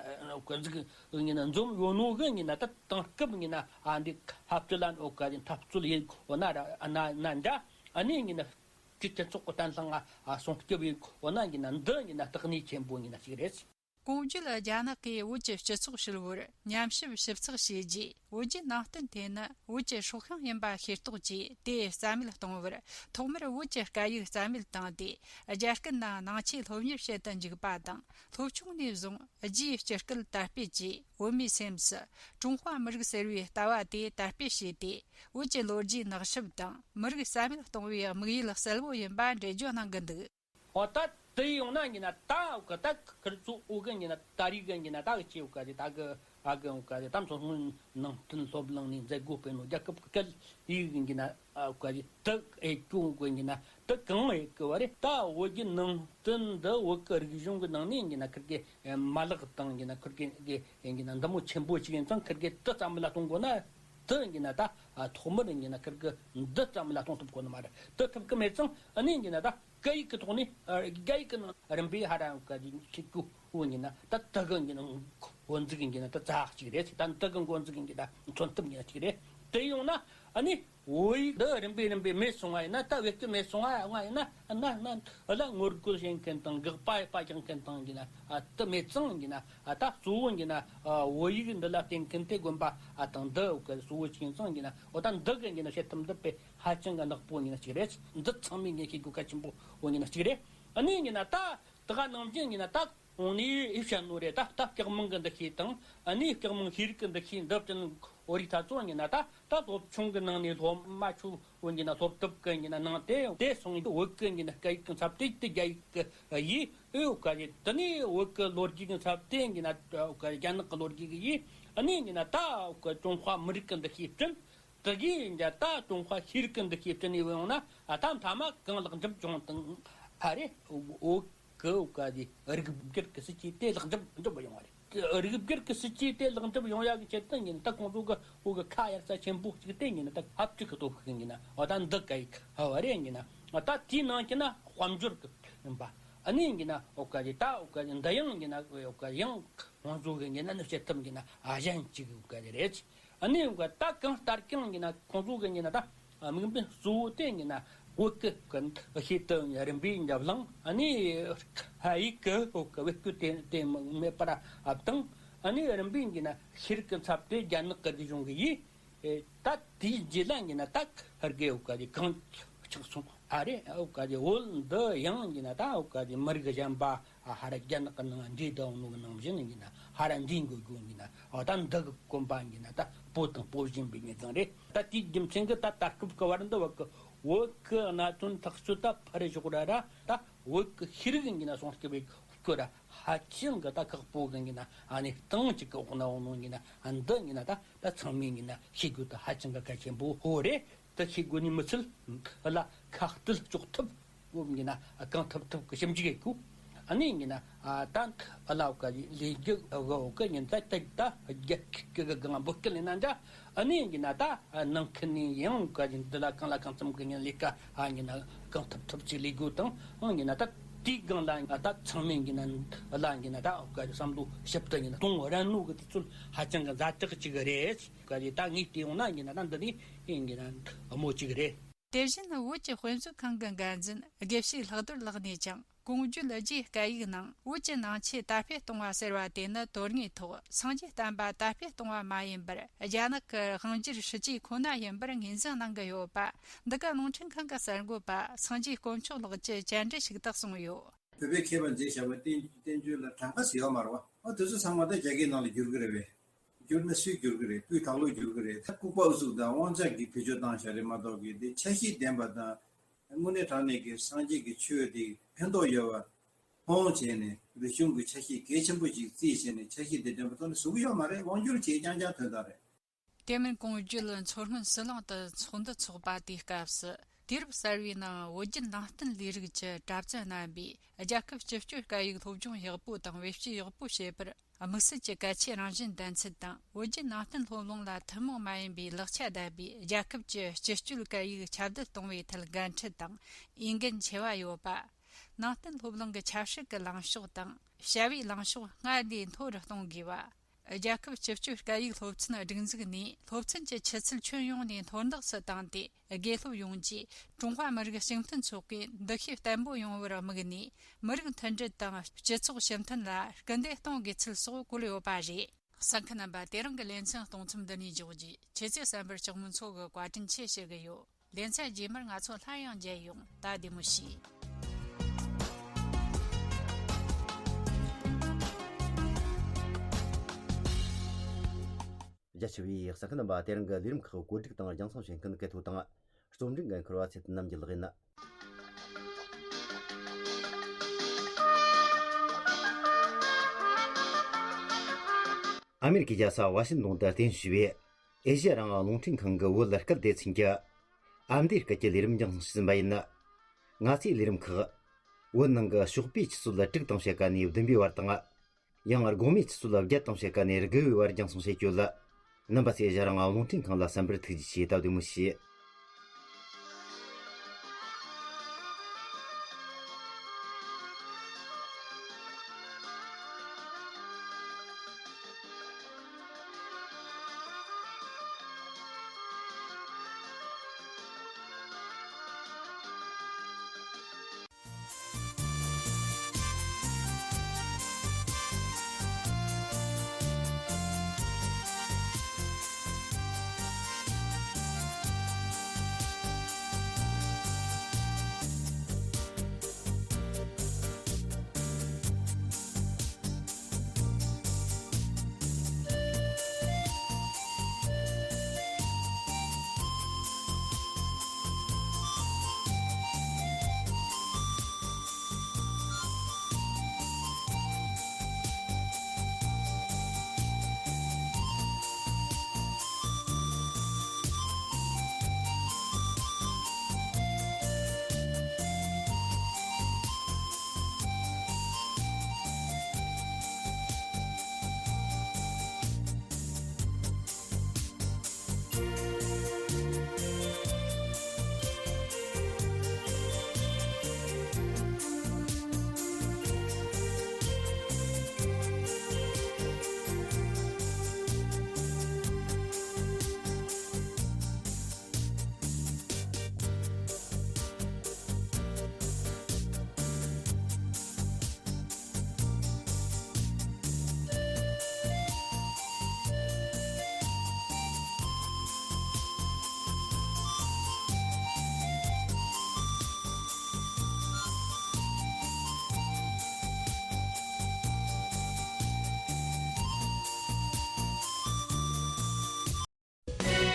གཟིགས་ཡིན་གྱི་ན་འཛོམས་ཡོད་ནོ་གི་ཡིན་གྱི་ན། ད་དེང་སྐབས་ཡིན་གྱི་ན་ཨ་འདི་འཐབ་རྩོད་ལ་འོ་ག་འཐབ་རྩོད་ཡིན་འོ་ན་ར་ཨ་ན་ན་འདྲ། ཨ་ནི་ཡིན་གྱི་ན་སྤྱི་སྤྱི་ཚོགས་ཀྱི་བརྟན་ལྷིང་ང་སྲུང་སྐྱོབ་ཡིན་འོ་ན་ཡིན་གྱི་ན། འདི་ཡིན་གྱི་ན་དེ་གནད་ཆེན་པོ་ཡིན་གྱི་ན་གཅིག་རེད། གོང་བརྗོད་རྒྱ་ནག་གིས་བོད་ཀྱི་སྤྱི་ཚོགས་ཧྲིལ་བོར་ཉམས་ཞིབ་ཞིབ་ཚགས་བྱས་རྗེས། བོད་བརྒྱུད་ནང་བསྟན་དེ་ནི་བོད་ཀྱི་སྲོག་ཤིང་ཡིན་པ་ཤེས་རྟོགས་ཀྱིས། དེ་རྩ་མེད་གཏོང་བར་ཐོག་མར་བོད་ཀྱི་སྐད་ཡིག་རྩ་མེད་བཏང་སྟེ། རྒྱ་སྐད་ནང་ནང་ཆོས་སློབ་གཉེར་བྱེད་དུ་འཇུག་པ་དང་། སློབ་ཆུང་ནས་བཟུང་རྒྱའི་སྤྱི་སྐད་དར་སྤེལ་གྱིས། བོད་མིའི་སེམས་སུ་ཀྲུང་ཧྭ་མི་རིགས་ཟེར་བའི་ལྟ་བ་དེ་དར་སྤེལ་བྱས་ཏེ། བོད་ཀྱི་ལོ་རྒྱུས་ནག་ཞིབ་དང་མི་རིགས་རྩ་མེད་གཏོང་བའི་དམིགས་ཡུལ་གསལ་བོ་ཡིན་པ་འགྲེལ་བརྗོད་གནང་གི་འདུག། འོ་ད་དེ་ཡོང་ན་ཡིན་གྱི་ན། ད་འོ་ག་ད་ཁིར་ཚོ་འོ་གི་ཡིན་གྱི་ན། ད་རེས་གི་ཡིན་གྱི་ན། ད་གི་ཆེ་འོ་ག་དེ་ད་གི་ཨ་གི་འོ་ག་དེ་ད་མཚོ་སྔོན་ནང་བསྟན་སློབ་གླིང་ནས་མཛད་སྒོ་སྤེལ་ནོ་རྒྱལ་ཁབ་ཀྱི་སྐད་ཡིག་ཡིན་གྱི་ན། ཨ་འོ་ག་དེ་དེ་ཨེ་ཀྱོ་འོ་གི་ཡིན་གྱི་ན། དེ་གང་ཨེ་གི་བ་རེད། ད་བོད་བརྒྱུད་ནང་བསྟན་འདི་བོད་ཀྱི་རིག་གཞུང་གི་ནང་ནས་ཡིན་གྱི་ན། ཁིར་གི་མ་ལག་དང་ཡིན་གྱི་ན། ཁིར་གི་གི་ཡིན་གྱི་ན་འདི་མོ་ཆེན་པོ་ཞིག་ཡིན་ཙང་། ཁིར་གི་དེ་རྩ་མེད་ལ་གཏོང་དགོས་ན། དེ་ཡིན་གྱི་ན་ད་ཐོག་མར་ཡིན་གྱི་ན་ཁིར་གི་འདི་རྩ་མེད་ལ་གཏོང་ཐུབ་དགོས་ནི་མ་རེད། དེ་ཐུབ་གི་མེད་ཙང་། ཨ་ནི་ཡིན་གྱི་ན་ད་སྐད་ཡིག་གི་ཐོག་ནས། ཨ་རྒྱ་ཡིག་གི་ནང་རིམ་པས་ཧ་ར་ག་ཞིག་ཁྱེད་ཀྱི་འོ་ཡིན་ན། ད་དེ་གི་ཡིན་གྱི་ན་འགོ་འཛུགས་ཡིན་གྱི་ན་ད་རྩ་གཅིག་རེད། ད་དེ་གི་འགོ་འཛུགས་ཡིན་གྱི་ད་མཚོན་ཐབས་ཡིན་ན་གཅིག་རེད། དེ་ཡོང་ན་ཨ་ནི་བོད་ཡིག་འདི་རིམ་པས་རིམ་པས་མེད་སོང་བ་ཡིན་ན། ད་བེད་སྤྱོད་མེད་སོང་བ་ཡིན་ན། ཨ་ན་ན་ལ་ངོ་རྒོལ་བྱེད་མཁན་དང་དགག་པ་ཡེད་པ་རྒྱག་མཁན་དང་ཡིན་གྱི་ན། ཨ་དེ་མེད་ཙང་ཡིན་གྱི་ན། ཨ་ད་གཙོ་བོ་ཡིན་གྱི་ན་ཨ་བོད་ཡིག་འདི་ལ་བརྟེན་མཁན་དེ་དགོན་པ་ཨ་དང་འདི་འོ་ག་གཙོ་བོ་ཅིག་ཡིན་ཙང་ཡིན་གྱི་ན། འོ་ད་འདི་གི་ཡིན་གྱི་ན་བྱེད་ཐབས་འདི་དཔེ་ཧ་ཅང་གི་ནག་པོ་ཡིན་གྱི་ན་གཅིག་རེད། འདི་ཚང་མས་ངས་ཤེས་དགོས་གལ་ཆེན་པོ་ཡིན་གྱི་ན་གཅིག་རེད། ཨ་ནི་ཡིན་གྱི་ན་ད་དེ་ག་ནང་བཞིན་ཡིན་གྱི་ན། ད་གོང་ནས་ཡིད་བཤད་ནོ་རེད། ད་ད་སྐྱག་མིང་གི་འདུ་ཤེས་དང་། ཨ་ནི་སྐྱག་མིང་ཤེས་རིག་གི་འདུ་ཤེས་འདི་བསྟན། བོད་རིགས་ད་ཚོ་ཡིན་གྱི་ན་ད་ད་སློབ་ཆུང་གི་ནང་ནས་སློབ་མ་ཆོ་བོ་ཡིན་གྱི་ན་སློབ་དེབ་གི་ཡིན་གྱི་ན་ནང་དེ་དེ་སོང་བོད་གི་ཡིན་གྱི་ན་སྐད་ཡིག་གི་འཚབ་དེ་དེ་རྒྱ་ཡིག་གི་ཡིས། ཨེ་འོ་ག་ཡིས། དེ་ནས་བོད་གི་ལོ་རྒྱུས་གི་འཚབ་དེ་ཡིན་གྱི་ན་འོ་ག་རྒྱ་ནག་གི་ལོ་རྒྱུས་གི་ཡིས། ཨ་ནི་ཡིན་གྱི་ན་ད་འོ་ག་ཀྲུང་ཧྭ་མི་རིགས་གི་འདུ་ཤེས་བསྐྲུན། དེ་གིས་ཡིན་གྱི་ད་ཀྲུང་ཧྭ་ཤེས་རིག་གི་འདུ་ཤེས་བསྐྲུན་ནས་ཡོང་ན། ཨ་ད་མཐའ་མ་གང་ལེགས་འགྲུབ་བྱུང་དང་ཨ་རེད། འོ་གི་འོ་ག་དེ་རིགས་སྒེར་གྱི་སྲིད་ཇུས་དེ་ལེགས་འགྲུབ་འགྲུབ་ཡོང་བ་རེད། རིགས་སྒེར་གྱི་སྲིད་ཇུས་དེ་ལེགས་འགྲུབ་ཡོང་ཡག་གི་ཆེད་དུ་ཡིན་ན། ད་ཁོང་ཚོ་གི་འོ་གི་ཁ་གཡར་ས་ཆེན་པོ་གཅིག་དེ་ཡིན་ན། ད་ཧབ་ཅིག་གི་སྟོབས་ཤུགས་ཡིན་ན། འོ་ད་འདི་ག་ཡི་ཧ་བ་རེད་ཡིན་ན། ད་དེའི་ནང་གི་ན་དཔལ་འབྱོར་གི་ཡིན་པ། ཨ་ནི་ཡིན་གྱི་ན་འོ་ག་དེ་ད་འོ་ག་དེ་འདི་ཡང་ཡིན་གྱི་ན་འོ་ག་ཡང་ཁོང་ཚོ་གི་ཡིན་ན་ནི་བྱེད་ཐབས་ཡིན་གྱི་ན་ཨ་གཞན་གཅིག་འོ་ག་དེ་རེད། ཨ་ནི་ད་གང་ལྟར་ཀྱང་ཡིན་ན་ཁོང་ཚོ་གི་ཡིན་ན་ད་དམིགས་འབེན་གཙོ་བོ་དེ་ཡིན་ན་བོད་ཀྱི་ཤེས་ལྟ་རིམ་པས་འཇབ་ལངས། ཨ་ནི་ཧ་ཡིག་གི་བོད་ཀྱི་བེད་སྤྱོད་དེ་དེ་མེད་པར་བཏང་། ཨ་ནི་རིམ་པས་ཡིན་ན་ཤེས་རིག་གི་འཚབ་དེ་རྒྱ་ནག་གི་རིག་གཞུང་གི་ཡིས། ད་དེའི་རྗེས་ལ་ཡིན་ན་ད་ཧར་གི་འོ་ག་དེ་གང་ཆགས་སོང་ཨ་རེད། འོ་ག་དེ་བོད་འདི་ཡང་ཡིན་ན་ད་འོ་ག་དེ་མི་རིགས་གཞན་པ་ཧ་ར་རྒྱ་ནག་གི་ནང་འདྲེས་བསྡད་ནོ་གི་ནང་བཞིན་ཡིན་ན། ཧ་ར་འདི་འགོ་དགོས་ཡིན་ན། ཨོ་ད་འདི་གི་གོམ་པ་ཡིན་ན་ད་སྤོ་དང་སྤོ་བཞིན་པའི་ངེས་ཙང་རེད། ད་དེའི་རྒྱུ་མཚན་གྱིས་ད་ད་སྐབས་ཀྱི་བར་འདི་བ་གི་བོད་ཀྱི་གནད་དོན་ཐག་གཅོད་ད་ཕར་ཞོག་ར་ར། ད་བོད་ཀྱི་ཤེས་རིག་ཡིན་ན་སོང་སྐབས་བའི་སྐོར་ར་ཧ་ཅང་གི་ད་ཁག་པོ་གི་ཡིན་ན། ཨ་ནི་སྟེང་གཅིག་གི་འོག་ན་འོང་ནོ་ཡིན་ན། ཨ་འདི་ཡིན་ན་ད་ད་ཚང་མས་ཡིན་ན་ཤེས་དགོས་ད་ཧ་ཅང་གི་གལ་ཆེན་པོ་ཧོ་རེད། ད་ཤེས་དགོས་ནི་མི་ཚད་ལ་ཁག་ཏུ་ལྕོགས་ཐུབ། འོ་ཡིན་ན་གང་ཐུབ་ཐུབ་ཀྱི་ཞིབ་འཇུག་ཡེད་དགོས། ཨ་ནི་ཡིན་ན་ཨ་ད་ཨ་ལ་བ་ག་ལས་རྒྱུ་གོ་གི་ཡིན། ད་ད་ད་རྒྱ་ཁ་གི་གང་འབོད་སྐུལ་ཡིན་ན་འདྲ། ཨ་ནི་ཡིན་ན་ད་ནང་ཁུལ་ནས་ཡང་ག་ཡིན་འདི་ལ་གང་ལ་གང་འཚམ་གི་ཡིན་ལས་ཀ་ཨ་ཡིན་ན་གང་ཐུབ་ཐུབ་ཅིག་ལས་དགོས་དང་། ཨང་ཡིན་ན་ད་དེའི་སྒང་ལ་ད་ཚང་མས་ཡིན་ན་ཨ་ལ་ཡིན་ན་ད་ག་བསམ་བློ་ཞིབ་ཏུ་ཡིན་ན་གཏོང་རན་ནོ་གི་དུས་ཚོད་ཧ་ཅང་གི་ཛ་དྲག་ཅིག་རེད། ག་ལས་ད་ངས་བལྟས་ཡོང་ན་ཡིན་ན་ད་འདི་ནི་ཡིན་ན་མོ་གཅིག་རེད། དེ་བཞིན་བོད་ཀྱི་དཔེ་མཛོད་ཁང་གི་འགན་འཛིན་དགེ་བཤེས་ལྷག་རྡོར་ལགས་ནས་ཀྱང་གོང་བརྗོད་རྒྱའི་སྐད་ཡིག་ནང་བོད་ཀྱི་ནང་ཆོས་དར་སྤེལ་གཏོང་བ་ཟེར་བ་དེ་ནི་དོན་དངོས་ཐོག་སངས་རྒྱས་བསྟན་པ་དར་སྤེལ་གཏོང་བ་མ་ཡིན་པར་རྒྱ་ནག་གི་དབང་སྒྱུར་སྲིད་ཇུས་ཁོ་ན་ཡིན་པར་ངོས་འཛིན་གནང་གི་ཡོད་པ། འདི་ག་རླུང་འཕྲིན་ཁང་གི་གསར་འགོད་པ་སངས་རྒྱས་དཀོན་མཆོག་ལགས་ཀྱིས་བཅར་འདྲི་ཞུས་ཏེ་གསུངས་ཡོད། བོད་པའི་མཁས་པ་མཛད་བཞག་པའི་བསྟན་བསྟན་བཅོས་ལ་གྲངས་ཀ་ཟེར་ཡོད་མ་རེད་བ། ཨ་དེ་ཚོ་ཚང་མ་ད་རྒྱ་སྐད་ནང་ལ་བསྒྱུར་གི་རེད་བས། བསྒྱུར་ན་སུས་བསྒྱུར་གི་རེད། སྤུས་དག་ལོས་བསྒྱུར་གི་རེད། ད་ལྐུགས་པ་ཨུ་ཚུགས་དང་དབང་ཆ་གིས་བེད་སྤྱོད་བཏང་བཞག་རེད་མ་གཏོགས་གི་དེ་ཆ་ཤས་ལྡན་པ་དང་། དངོས་གནས་དྲང་གནས་ཀྱི་སངས་རྒྱས་ཀྱི་ཆོས་དེ་ཕན་ཐོགས་ཡོད་པ་མཐོང་བྱས་ནས་རིག་གཞུང་གི་ཆ་ཤས་གལ་ཆེན་པོ་ཞིག་བརྩིས་བྱས་ནས་ཆ་ཤས་དེ་ལྡན་པ་ཐོག་ནས་བཟོ་གི་ཡོད་མ་རེད། དབང་སྒྱུར་བྱས་རྐྱང་རྐྱང་ཐོན་ཐང་རེད། དེ་མིན་གོང་བརྗོད་མཚོ་སྔོན་ཟི་ལིང་དུ་ཚོགས་འདུ་འཚོགས་པ་དེའི་སྐབས་སུ་དུས་རབས་གསར་བའི་ནང་བོད་བརྒྱུད་ནང་བསྟན་ལས་རིགས་ཀྱི་གྲྭ་བཙུན་རྣམ་པས་རྒྱལ་ཁབ་སྤྱི་སྤྱོད་སྐད་ཡིག་སློབ་སྦྱོང་ཡག་པོ་དང་བེད་སྤྱོད་ཡག་པོ་བྱེད་པར་དམིགས་བསལ་གྱི་གལ་ཆེའི་རང་བཞིན་ལྡན་ཚུལ་དང་། བོད་བརྒྱུད་ནང་བསྟན་སློབ་གླིང་ལ་ཐུན་མོང་མ་ཡིན་པའི་ལེགས་ཆ་ལྡན་པའི་རྒྱལ་ཁབ་ཀྱི་སྤྱི་སྤྱོད་སྐད་ཡིག་ཁྱབ་གདལ་གཏོང་བའི་ཐད་འགན་འཁྲི་དང་འོས་འགན་ཆེ་བ་ཡོད་པ། ནང་བསྟན་སློབ་གླིང་གི་ཆབ་སྲིད་ཀྱི་ལངས་ཕྱོགས་དང་བྱ་བའི་ལངས་ཕྱོགས་སྔར་ལས་མཐོ་རུ་གཏོང་དགོས་པ། རྒྱལ་ཁབ་སྤྱི་སྤྱོད་སྐད་ཡིག་སློབ་ཚན་སྒྲིག་འཛུགས་ནས་སློབ་ཚན་གྱི་ཆུ་ཚད་ཁྱོན་ཡོངས་ནས་མཐོར་འདེགས་སུ་བཏང་སྟེ། དགེ་སློབ་ཡོངས་ཀྱིས་ཀྲུང་ཧྭ་མི་རིགས་གཅིག་མཐུན་ཚོགས་པའི་འདུ་ཤེས་བརྟན་པོ་ཡོང་བར་དམིགས་ནས། མི་རིགས་མཐུན་སྒྲིལ་དང་སྤྱི་ཚོགས་སྤྱི་མཐུན་ལ་སྐུལ་འདེད་གཏོང་དགོས་ཚུལ་སོགས་བཀོད་ཡོད་པ་རེད། གསན་མཁན་རྣམ་པ། དེ་རིང་གི་ལེ་ཚན་གཏོང་མཚམས་འདི་ནས་འཇོག་རྒྱུ། ཁྱེད་ཚོས་གསན་པར་ལྕགས་མོ་མཚོ་གིས་བཀའ་དྲིན་ཆེ་ཞུ་གི་ཡོད། ལེ་ཚན་རྗེས་མར་ང་ཚོ་སླར་ཡང་མཇལ་ཡོང་། ད་བདེ་མོ་བྱོས། རྒྱ་ཆེ་བའི་གསན་མཁན་རྣམ་པ། དེ་རིང་གི་ལས་རིམ་ཁག་བཀོད་སྒྲིག་དང་རྒྱང་སྲིང་བྱེད་མཁན་སྐལ་ཐོ་དང་། རྩོམ་སྒྲིག་འགན་འཁུར་བ་ཚེ་བརྟན་རྣམ་རྒྱལ་ལགས་ཡིན། ཨ་མེ་རི་ཁའི་རྒྱལ་ས་ཝ་ཤིན་ཏོན་དུ་རྟེན་གཞི་བྱས་པའི་ཨེ་ཤེ་ཡ་རང་དབང་རླུང་འཕྲིན་ཁང་གི་བོད་སྐད་སྡེ་ཚན་གྱི་ཨ་མདོའི་སྐད་ཀྱི་ལས་རིམ་རྒྱང་སྲིང་ཞུས་ཟིན་པ་ཡིན། ང་ཚོའི་ལས་རིམ་ཁག་བོད་ནང་གི་ཞོགས་པའི་ཆུ་ཚོད་དྲུག་དང་ཕྱེད་ཀ་ནས་བདུན་པའི་བར་དང་། ཡང་དགོང་མོའི་ཆུ་ཚོད་བརྒྱད་དང་ཕྱེད་ཀ་ནས་དགུ་པའི་བར་རྒྱང་སྲིང་བྱེད་ཀྱི་ཡོད། རྣམ་པ་ཚོས་ཨེ་ཤེ་ཡ་རང་དབང་རླུང་འཕྲིན་ཁང་ལ་གསན་པར་ཐུགས་རྗེ་ཆེ། ད་བདེ་མོ་བྱོས།